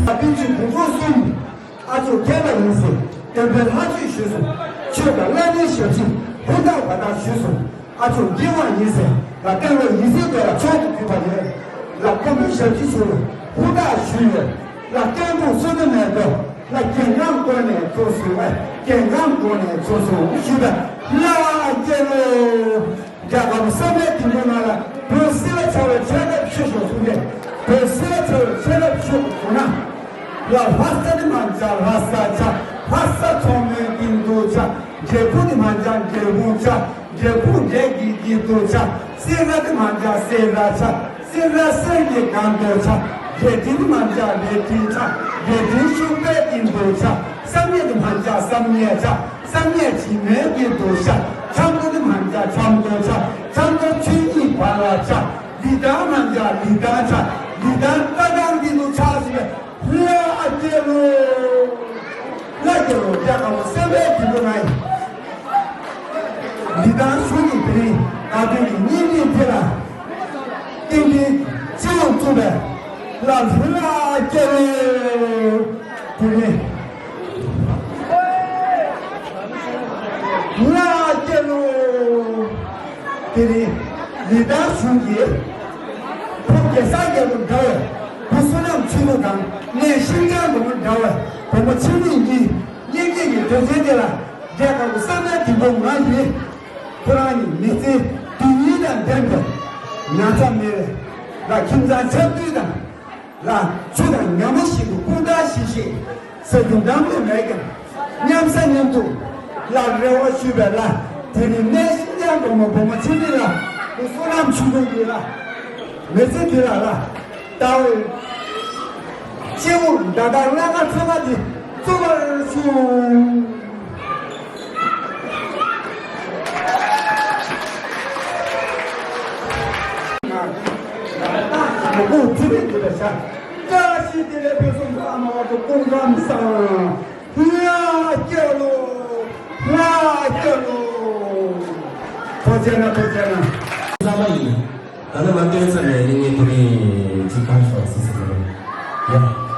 ཨ་ཕི་ཆུ་བུ་ཕོ་གསུམ། ཨ་ཅོ་རྒན་ལགས་ཡིན་ཟེར། སྟོན་པའི་ལྷ་ཆོས་ཞུས་སོང་། ཆོས་དང་བླ་མའི་ཞབས་ཕྱི་ཧུར་ཐག་བར་ཐག་ཞུས་སོང་། ཨ་ཅོ་རྒན་པ་ཡིན་ཟེར། ལ་སྟོན་པའི་ཡིད་སྲིད་དེ་ལ་མཆོག་ཏུ་གུས་པ་ཡོད། ལ་དཀོན་པོའི་ཞབས་ཕྱི་ཞུ་རུ་ཧུར་ཐག་ཞུས་ཡོད། ལ་སྟོན་པ་བསོད་ནམས་མེད་དོ། ལ་རྒྱལ་ཁམས་བསྐོར་ནས་ཚོགས་ཞུས་པ། རྒྱལ་ཁམས་བསྐོར་ནས་ཚོགས་ཞུས་ཞུས་པ། ལ་སྐྱེ་ལོ། རྒྱལ་ཁམས་བསམ་ཡས་དེ་འདྲ་ང་ལ་བོད་སིལ་བ་བྱ་བའི་ཆོས་རབ་ཤོད་ཤོག་གསུངས་ཏེ། བོད་སིལ་བ་བྱ་བའི་ཆོས་རབ་ཤོད་དགོས་ན། ལ་ལྷ་ས་དེ་མ་འཇའ་ལྷ་ས་ཆ། ལྷ་ས་མཚོ་མོའི་སྟེང་དུ་ཆ། འབྲས་སྤུངས་དེ་མ་འཇའ་འབྲས་སྤུངས་ཆ། འབྲས་སྤུངས་འབྲས་ཀྱི་དཀྱིལ་དུ་ཆ། སེ་ར་དེ་མ་འཇའ་སེ་ར་ཆ། སེ་ར་གསེར་གྱི་སྒང་དུ་ཆ། རལ་གྲི་དེ་མ་འཇའ་རལ་གྲི་ཆ། རལ་གྲི་ཤུག་པའི་སྟེང་དུ་ཆ། བསམ་ཡས་དེ་མ་འཇའ་བསམ་ཡས་ཆ། བསམ་ཡས་བྱེ་མའི་དཀྱིལ་དུ་ཆ། ཆབ་མདོ་དེ་མ་འཇའ་ཆབ་མདོ་ཆ། ཆབ་མདོ་ཆོས་ཉིད་བར་ལ་ཆ། ལི་ཐང་མ་འཇའ་ལི་ཐང་ཆ། ལི་ཐང་རྟ་ཐང་འདི་ལུ་ཆ་ཟེར་བས། ལ་སྐྱེ་ལོ། ལ་སྐྱེ་ལོ། རྒྱལ་ཁམས་སེམས་དཔའི་དེ་འདྲ་ང་ཡིན། ལི་ཐང་གཞུང་གི་དེ་རིང་དགའ་སྟོན་གྱི་བརྙན་འཕྲིན་དེ་ལ་བསྟན་འཛིན་སྤྱི་ཡོངས་གཙོས་པའི་ལ་ལུ་ལ་སྐྱེ་ལོ། དེ་རིང་ལ་སྐྱེ་ལོ། དེ་རིང་ལི་ཐང་གཞུང་གི་ཕོ་རྒྱལ་ས་རྒྱལ་པོ་འདྲ་བའི་བུ་བསོད་ནམས་ཆོས་ལུགས་དང་གནས་ཤིང་ཅང་དགོན་པ་འདྲ་བའི་བུ་མོ་ཆེན་མིག་གཉིས་གཉེན་སྐྱེས་ཀྱི་དོན་ཚན་དེ་ལ་རྒྱལ་ཁབ་ཀྱི་བསམ་ཡས་དེ་འདྲ་ང་ཡིན། ཁོ་རང་ནི་མི་ཚེ་དུས་ཡུན་དང་ལྡན་པའི་ན་ཚ་མེད་པའི་ ལ་ཁྱིམ་ཚང་འཆམ་མཐུན་དང་། ལ་ཆུ་དང་ཉ་མོ་བཞིན་དུ་སྐུ་འདྲ་ཞིག་ཞིག་ཟེར་རྒྱུ་འདྲ་མི་མེད་ཀྱང་། མཉམ་ཟ་མཉམ་འཐུང་། ལ་རེ་བ་ཞུས་པས་ལ་དེ་ནི་གནས་ཤིང་ཡང་འགྲོ་མ་བུ་མོ་ཆེ་འདི་ལ་བསོད་ནམས་ཆུང་ཆུང་འདི་ལ་མི་ཚེ་འདི་ལ་ལ་ལྟ་བའི་སྐྱེ་བོ་ད་ལྟ་ལ་ང་ཚོ་ང་འདི་བཙུགས་པར་ཞུ། ལོ་ཀོང་ཚེ་རིང་གི་ལས་བྱ། བཀྲ་ཤིས་བདེ་ལེགས་ཕུན་སུམ་ཚོགས། ཨ་མ་བ་ཚོ་སྐུ་ཁམས་བཟང་། ལྷ་སྐྱ་ལོ། ལྷ་སྐྱ་ལོ། ཐུགས་རྗེ་གནང་། ཐུགས་རྗེ་གནང་། བསམ་པ་ཡིན། ད་ནི་མ་སྟོན་ཚར་རེད། ངས་དེ་རིང་ཅིག་གང་ཤོག་ཟེར་ཟེར་གི་རེད། ཡ།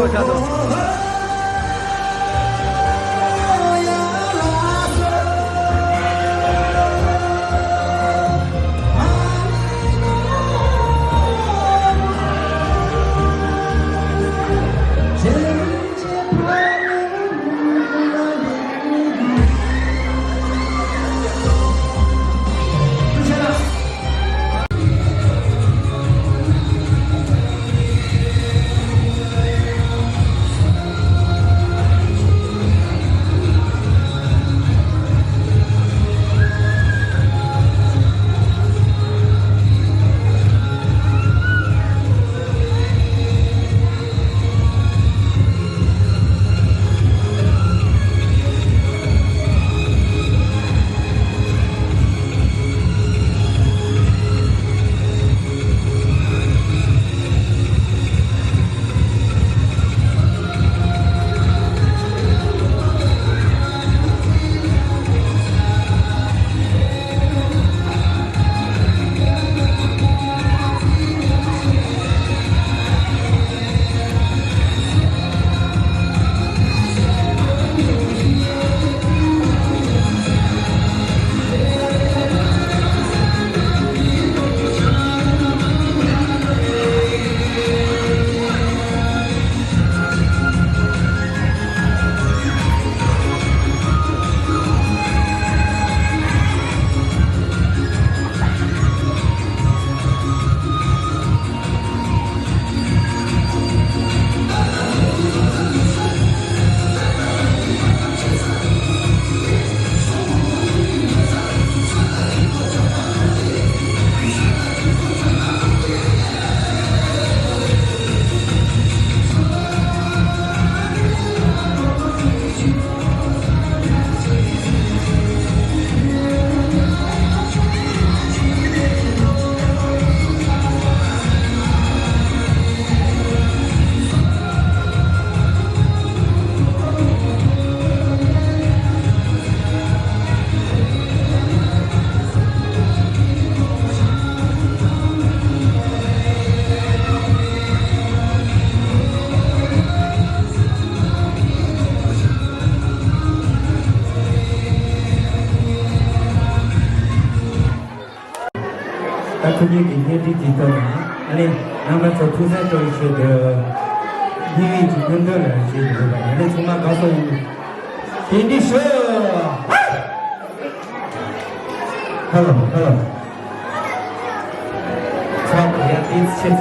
ད་ཐུགས་ཉིད་ཀྱི་བརྙན་འཕྲིན་དེ་ཐོག་ནས་ཨ་ནི་རྣམ་པ་ཚོ་ཐུགས་སྣང་གཏོང་ཆེད་དུ་དབྱིན་ཡིག་གི་སྙན་ཐོ་ལ་བཞེས་ཡོད་པ། ཨ་ནི་ཚང་མ་དགའ་བསུ་ཡིན། དེ་འདྲ་ཞུ། Hello, hello. Clap your hands, shit.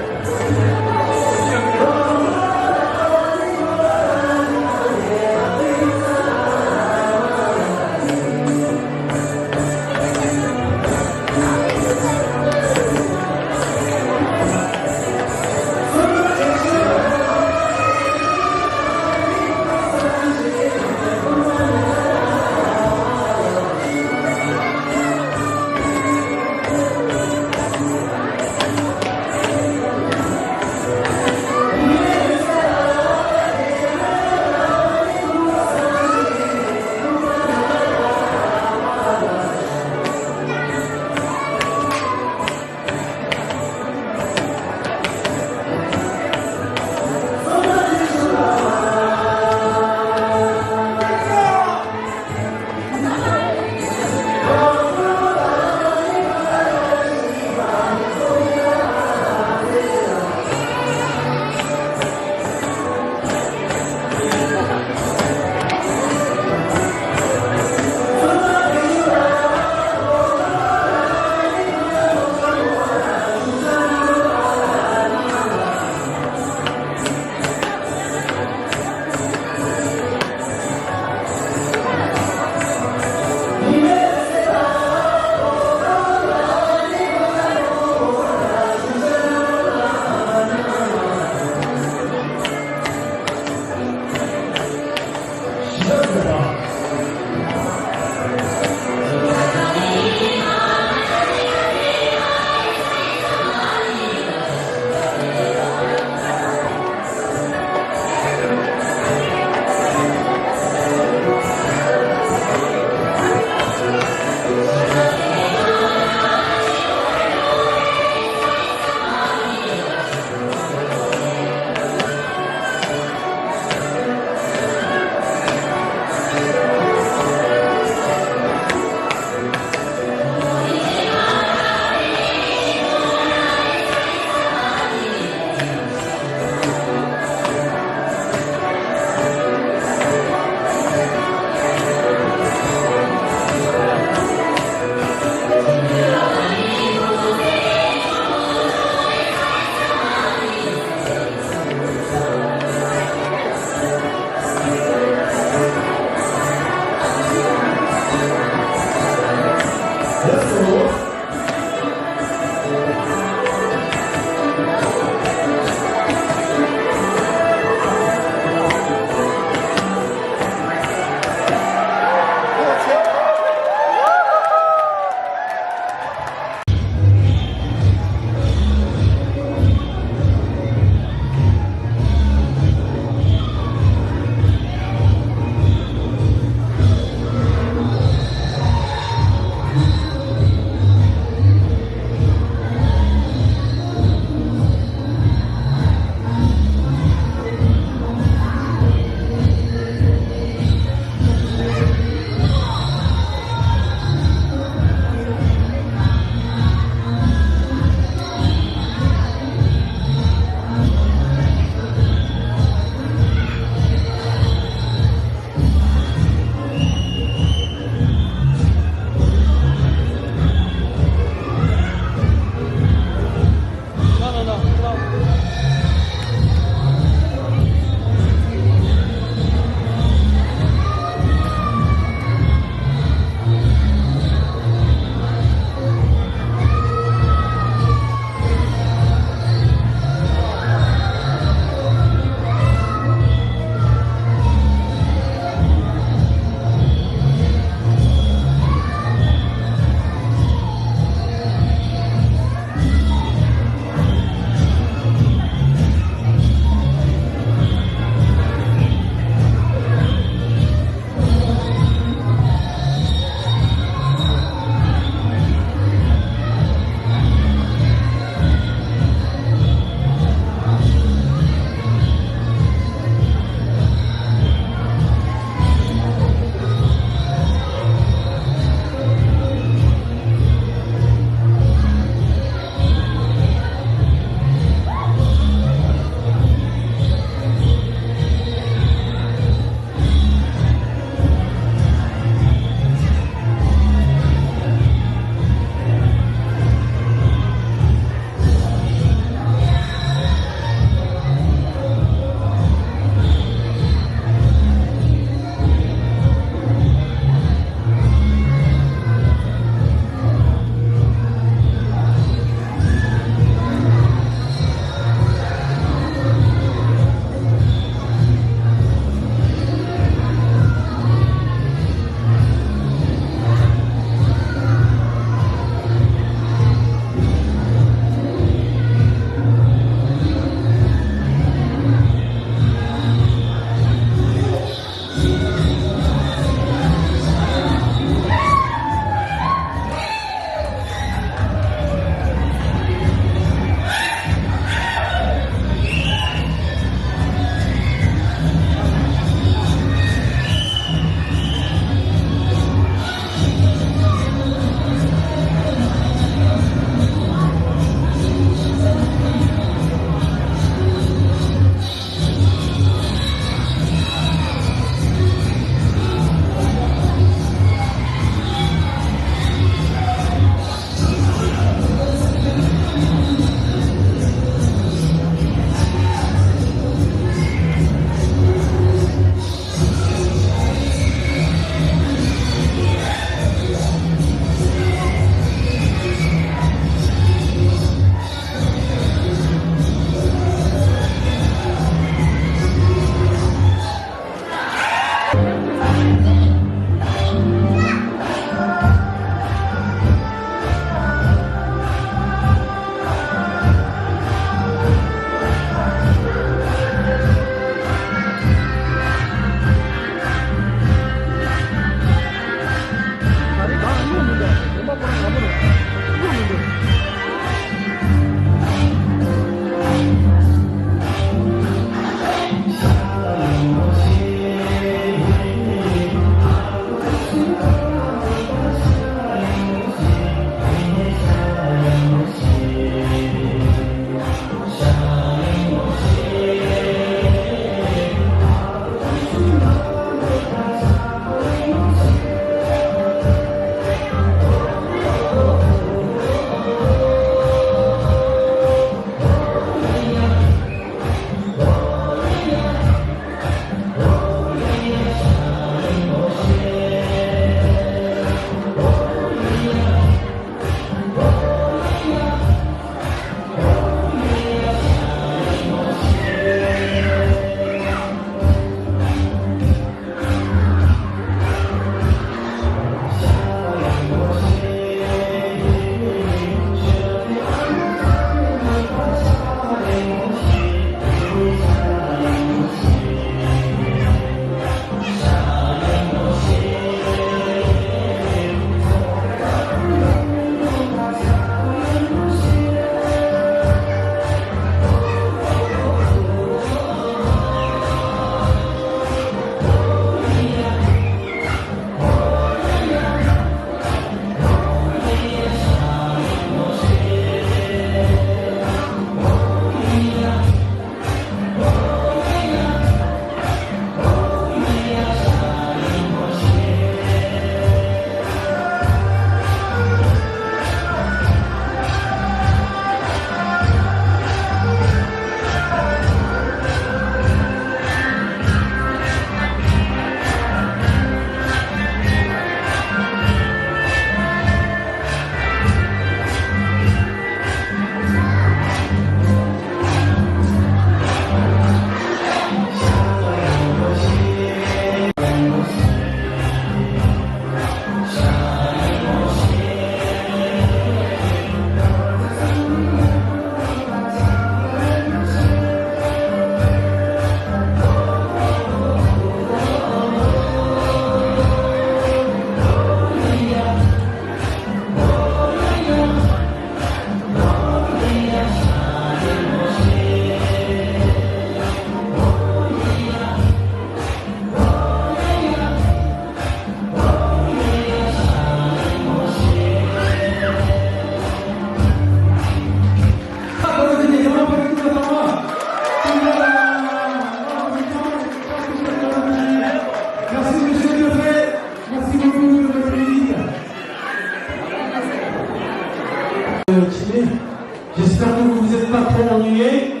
J'espère que vous vous êtes pas trop ennuyés,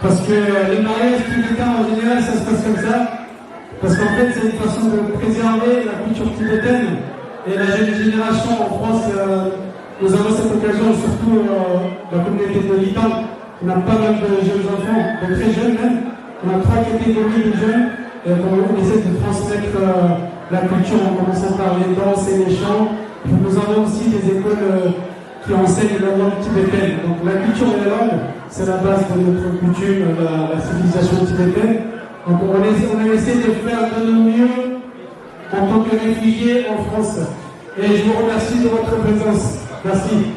parce que les mariages tibétains, en général, ça se passe comme ça. Parce qu'en fait, c'est une façon de préserver la culture tibétaine. Et la jeune génération en France, euh, nous avons cette occasion, surtout euh, la communauté de l'I T A M, on a pas mal de jeunes enfants, de très jeunes même. On a trois catégories de jeunes. Et on essaie de transmettre euh, la culture en commençant par les danses et les chants. Puis nous avons aussi des écoles euh, qui enseignent la langue tibétaine. Donc la culture et la langue, c'est la base de notre coutume, la, la civilisation tibétaine. Donc on essaie, on essaie de faire de nos mieux en tant que réfugiés en France. Et je vous remercie de votre présence. Merci.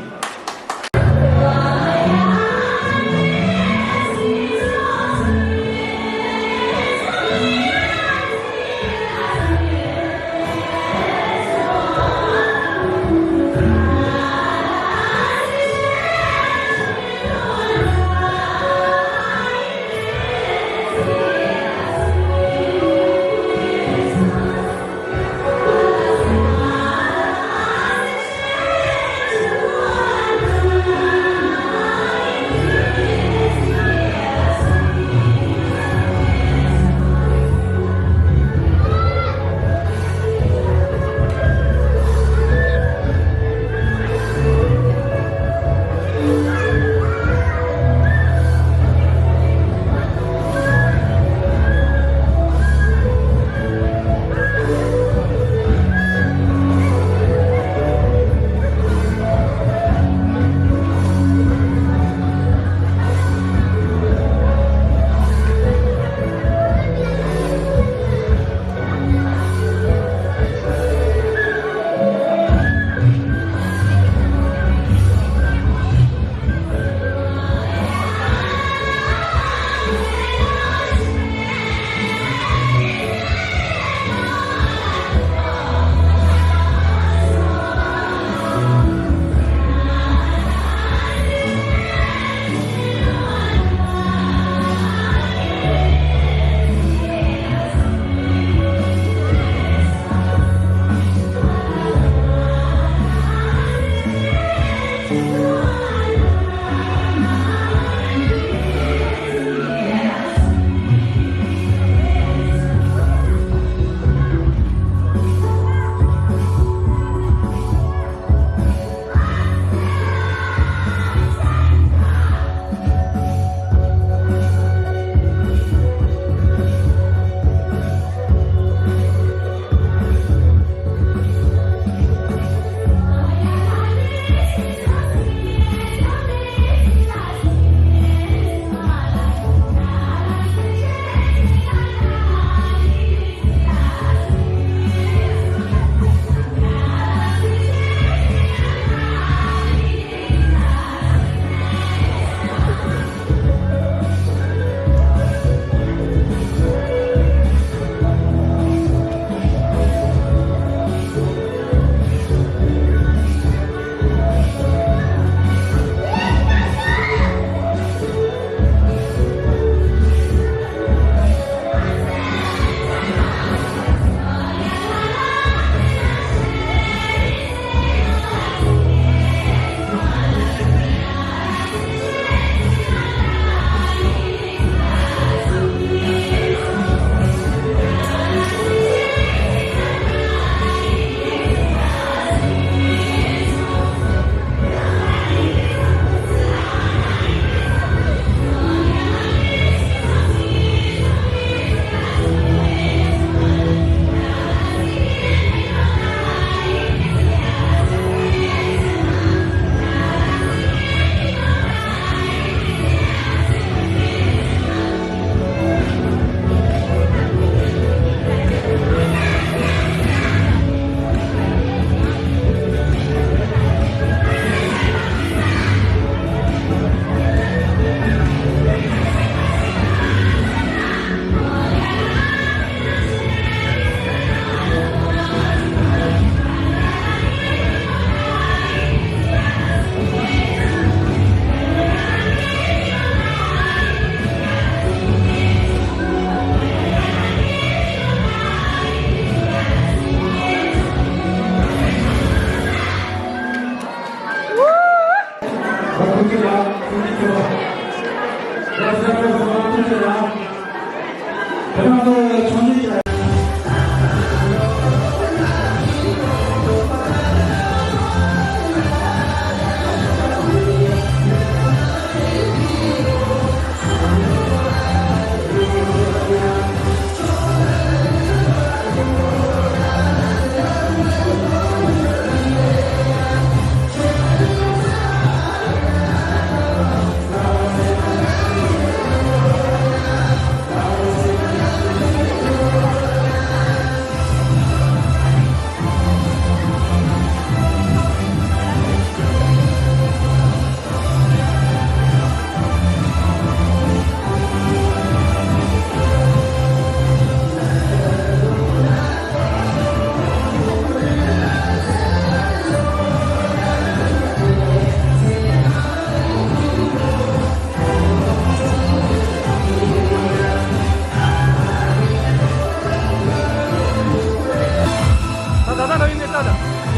ད་ད་ད་ཡིན་ནས་ལྟ་ད།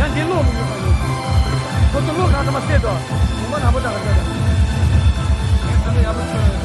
ཡང་འདི་ཀློག་མི་ཡོང་། ཁོ་ཚོ་ཀློག་གང་ཐ་མ་བསད་དོ། ངོ་མ་ནག་པོ་ད་ག་ད་ད། ངས་ད་ལྟ་ཡག་པོ་ཚོད།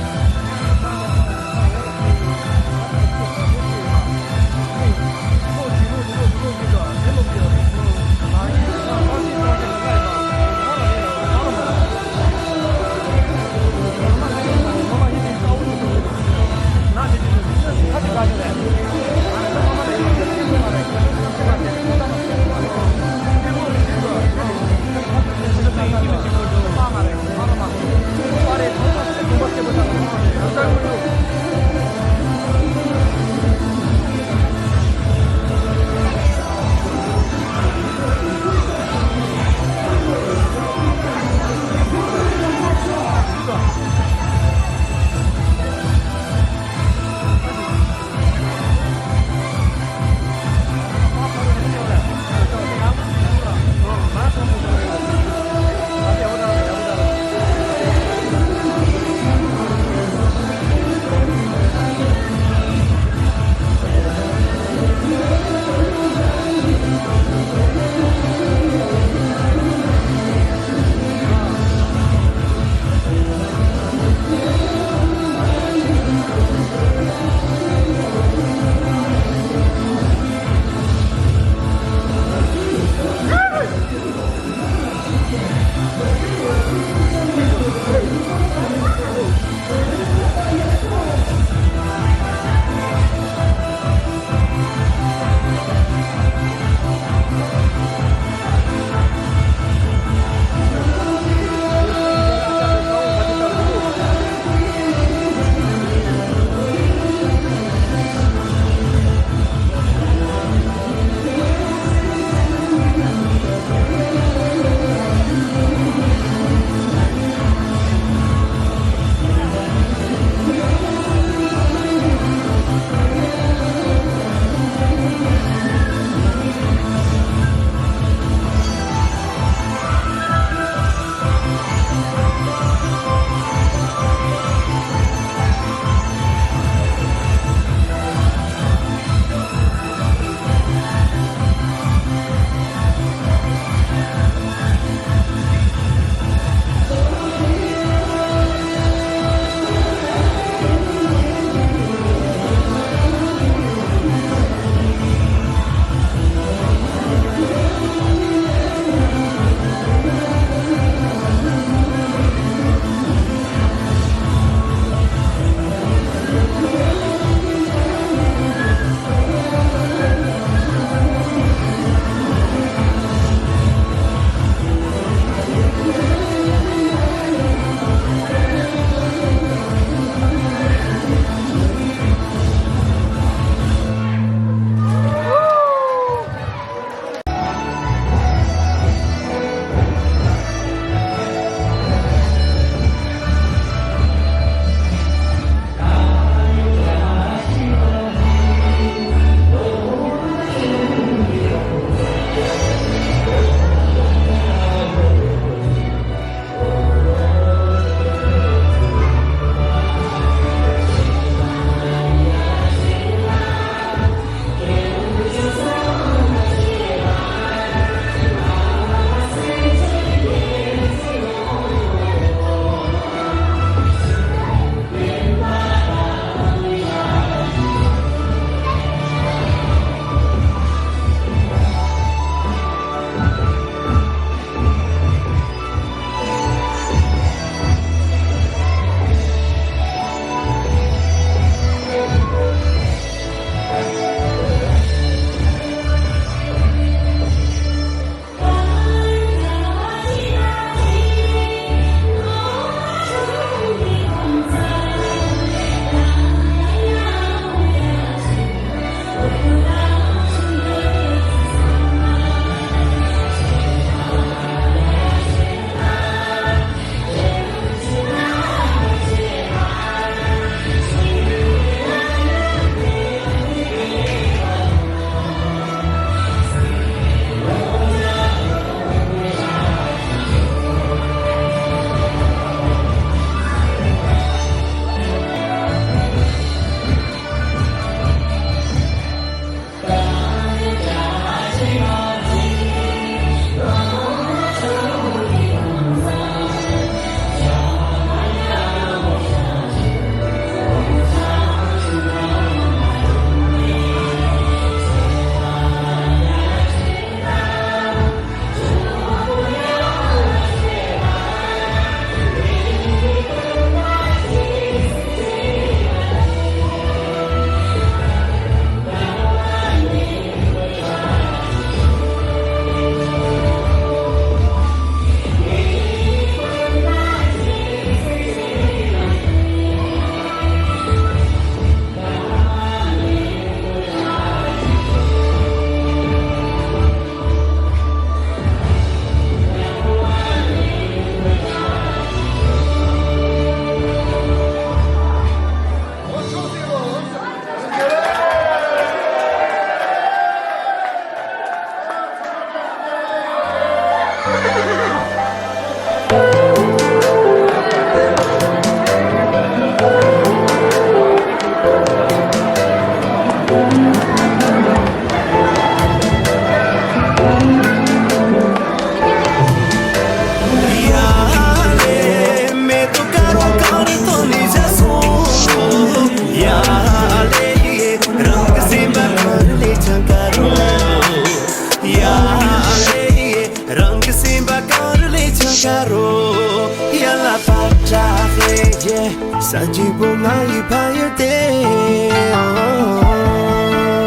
Yeah, ས་གཅིག་པོ་ང་ཡི་ཕ་ཡུལ་ཏེ།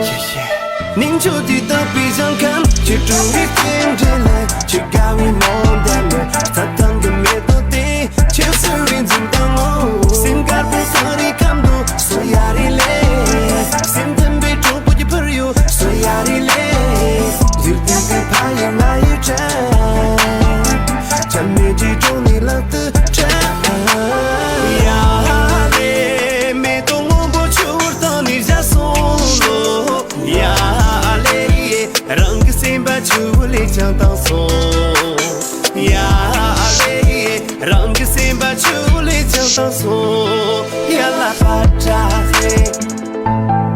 Yeah, yeah. སྙིང་ཆུ་དེ་ལྟ་བུའི་ཞིང་ཁམས་ཀྱི་སྒྲོན་མེ་སྟེང་འདྲེན་ལ་ཆུ་དགའ་བའི་མོ་འདན་མ་ས་ཐང་གི་མེ་ཏོག་དེ་ཆེ་སུ་རིན་འཛིན་དང་ངོ་། སེམས་དཀར་པོ་སང་རི་ཁམས་དུ་སོ་ཡ་རི་ལེ། སེམས་ལྡན་པའི་གྲོགས་པོ་གྱི་ཕུར་ཡུ་སོ་ཡ་རི་ལེ། ཡུལ་དེ་གི་ཕ་ཡུལ་ང་ཡི་བྲན། ཆ་མེད་ཀྱི་གྲོང་ནི་ལག་ཏུ་དྲན། ཡ་ལེ་མེ་ཏོག་སྔོན་པོ་ཆུ་བུར་བཏང་ནས་བཞད་སོང་ལོ། ཡ་ལེ་རང་གི་སེམས་པ་ཆུ་བུར་ལས་ཀྱང་དྭངས་སོང་། ཡ་ལེ་རང་གི་སེམས་པ་ཆུ་བུར་ལས་ཀྱང་དྭངས་སོང་། ཡ་ལ་པ་ཏྲ་ཧེ།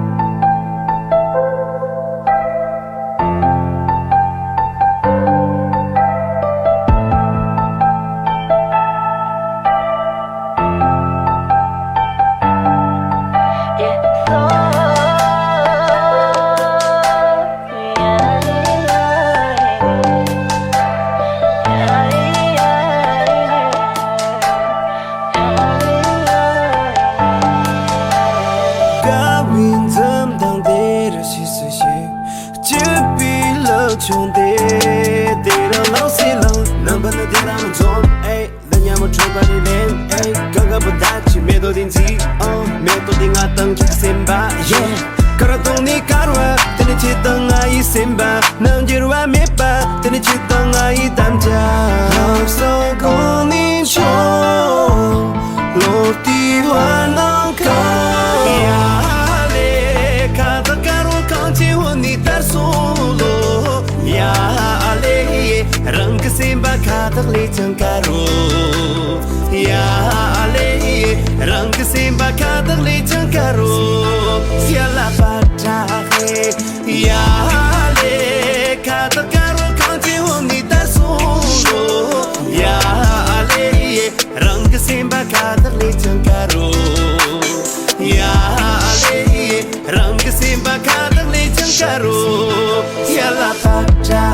དགའ་བའི་འཛུམ་མདངས་དེ་རུ་ཕྱིས་སུ་ཞིག་སྐྱིད་པའི་ལག་ཆུང་དེ། དེ་རང་ལངས་སེ་ལངས། ནམ་བུ་ནི་དེ་རང་འཛོམས། ཨེ། ལ་ཉ་མོ་ཁྲོད་པ་རེ་ལེན། ཨེ། གང་ག་པོ་ད་ཅི་མེ་ཏོག་དེ་འཛིན། ཨོ། མེ་ཏོག་དེ་ང་དང་ཁྱེད་ཀྱི་སེམས་པ། ཡེ། དཀར་བ་དང་ནི་དཀར་བ། དེ་ནི་ཁྱེད་དང་ང་ཡི་སེམས་པ། རྣམ་འགྱུར་བ་མེད་པ། དེ་ནི་ཁྱེད་དང་ང་ཡི་དམ་བཅའ། ལྷ་ས་གང་ནས་མཆོག་ལོ་དེ་བ་ནང་ཁ། ཡ་ལེ་ཁ་དག་དཀར་བོ་གངས་ཅན་འོ་ནི་དར་སོང་ལོ། ཡ་ལེ་རང་གི་སེམས་པ་ཁ་དག་ལས་ཀྱང་དཀར་རོ། ཡ་ལེ་རང་གི་སེམས་པ་ཁ་དག་ལས་ཀྱང་དཀར་རོ། ཡ་ལ་པ་ཏྲ་ཧེ། ཡ་ལེ་ཁ་དག་དཀར་བོ་གངས་ཅན་འོ་ནི་དར་སོང་ལོ། ཡ་ལེ་རང་གི་སེམས་པ་ཁ་དག་ལས་ཀྱང་དཀར་རོ། ཡ་ལེ་རང་གི་སེམས་པ་ཁ་དག་ལས་ཀྱང་དཀར་རོ། ཡ་ལ་པ་ཏྲ་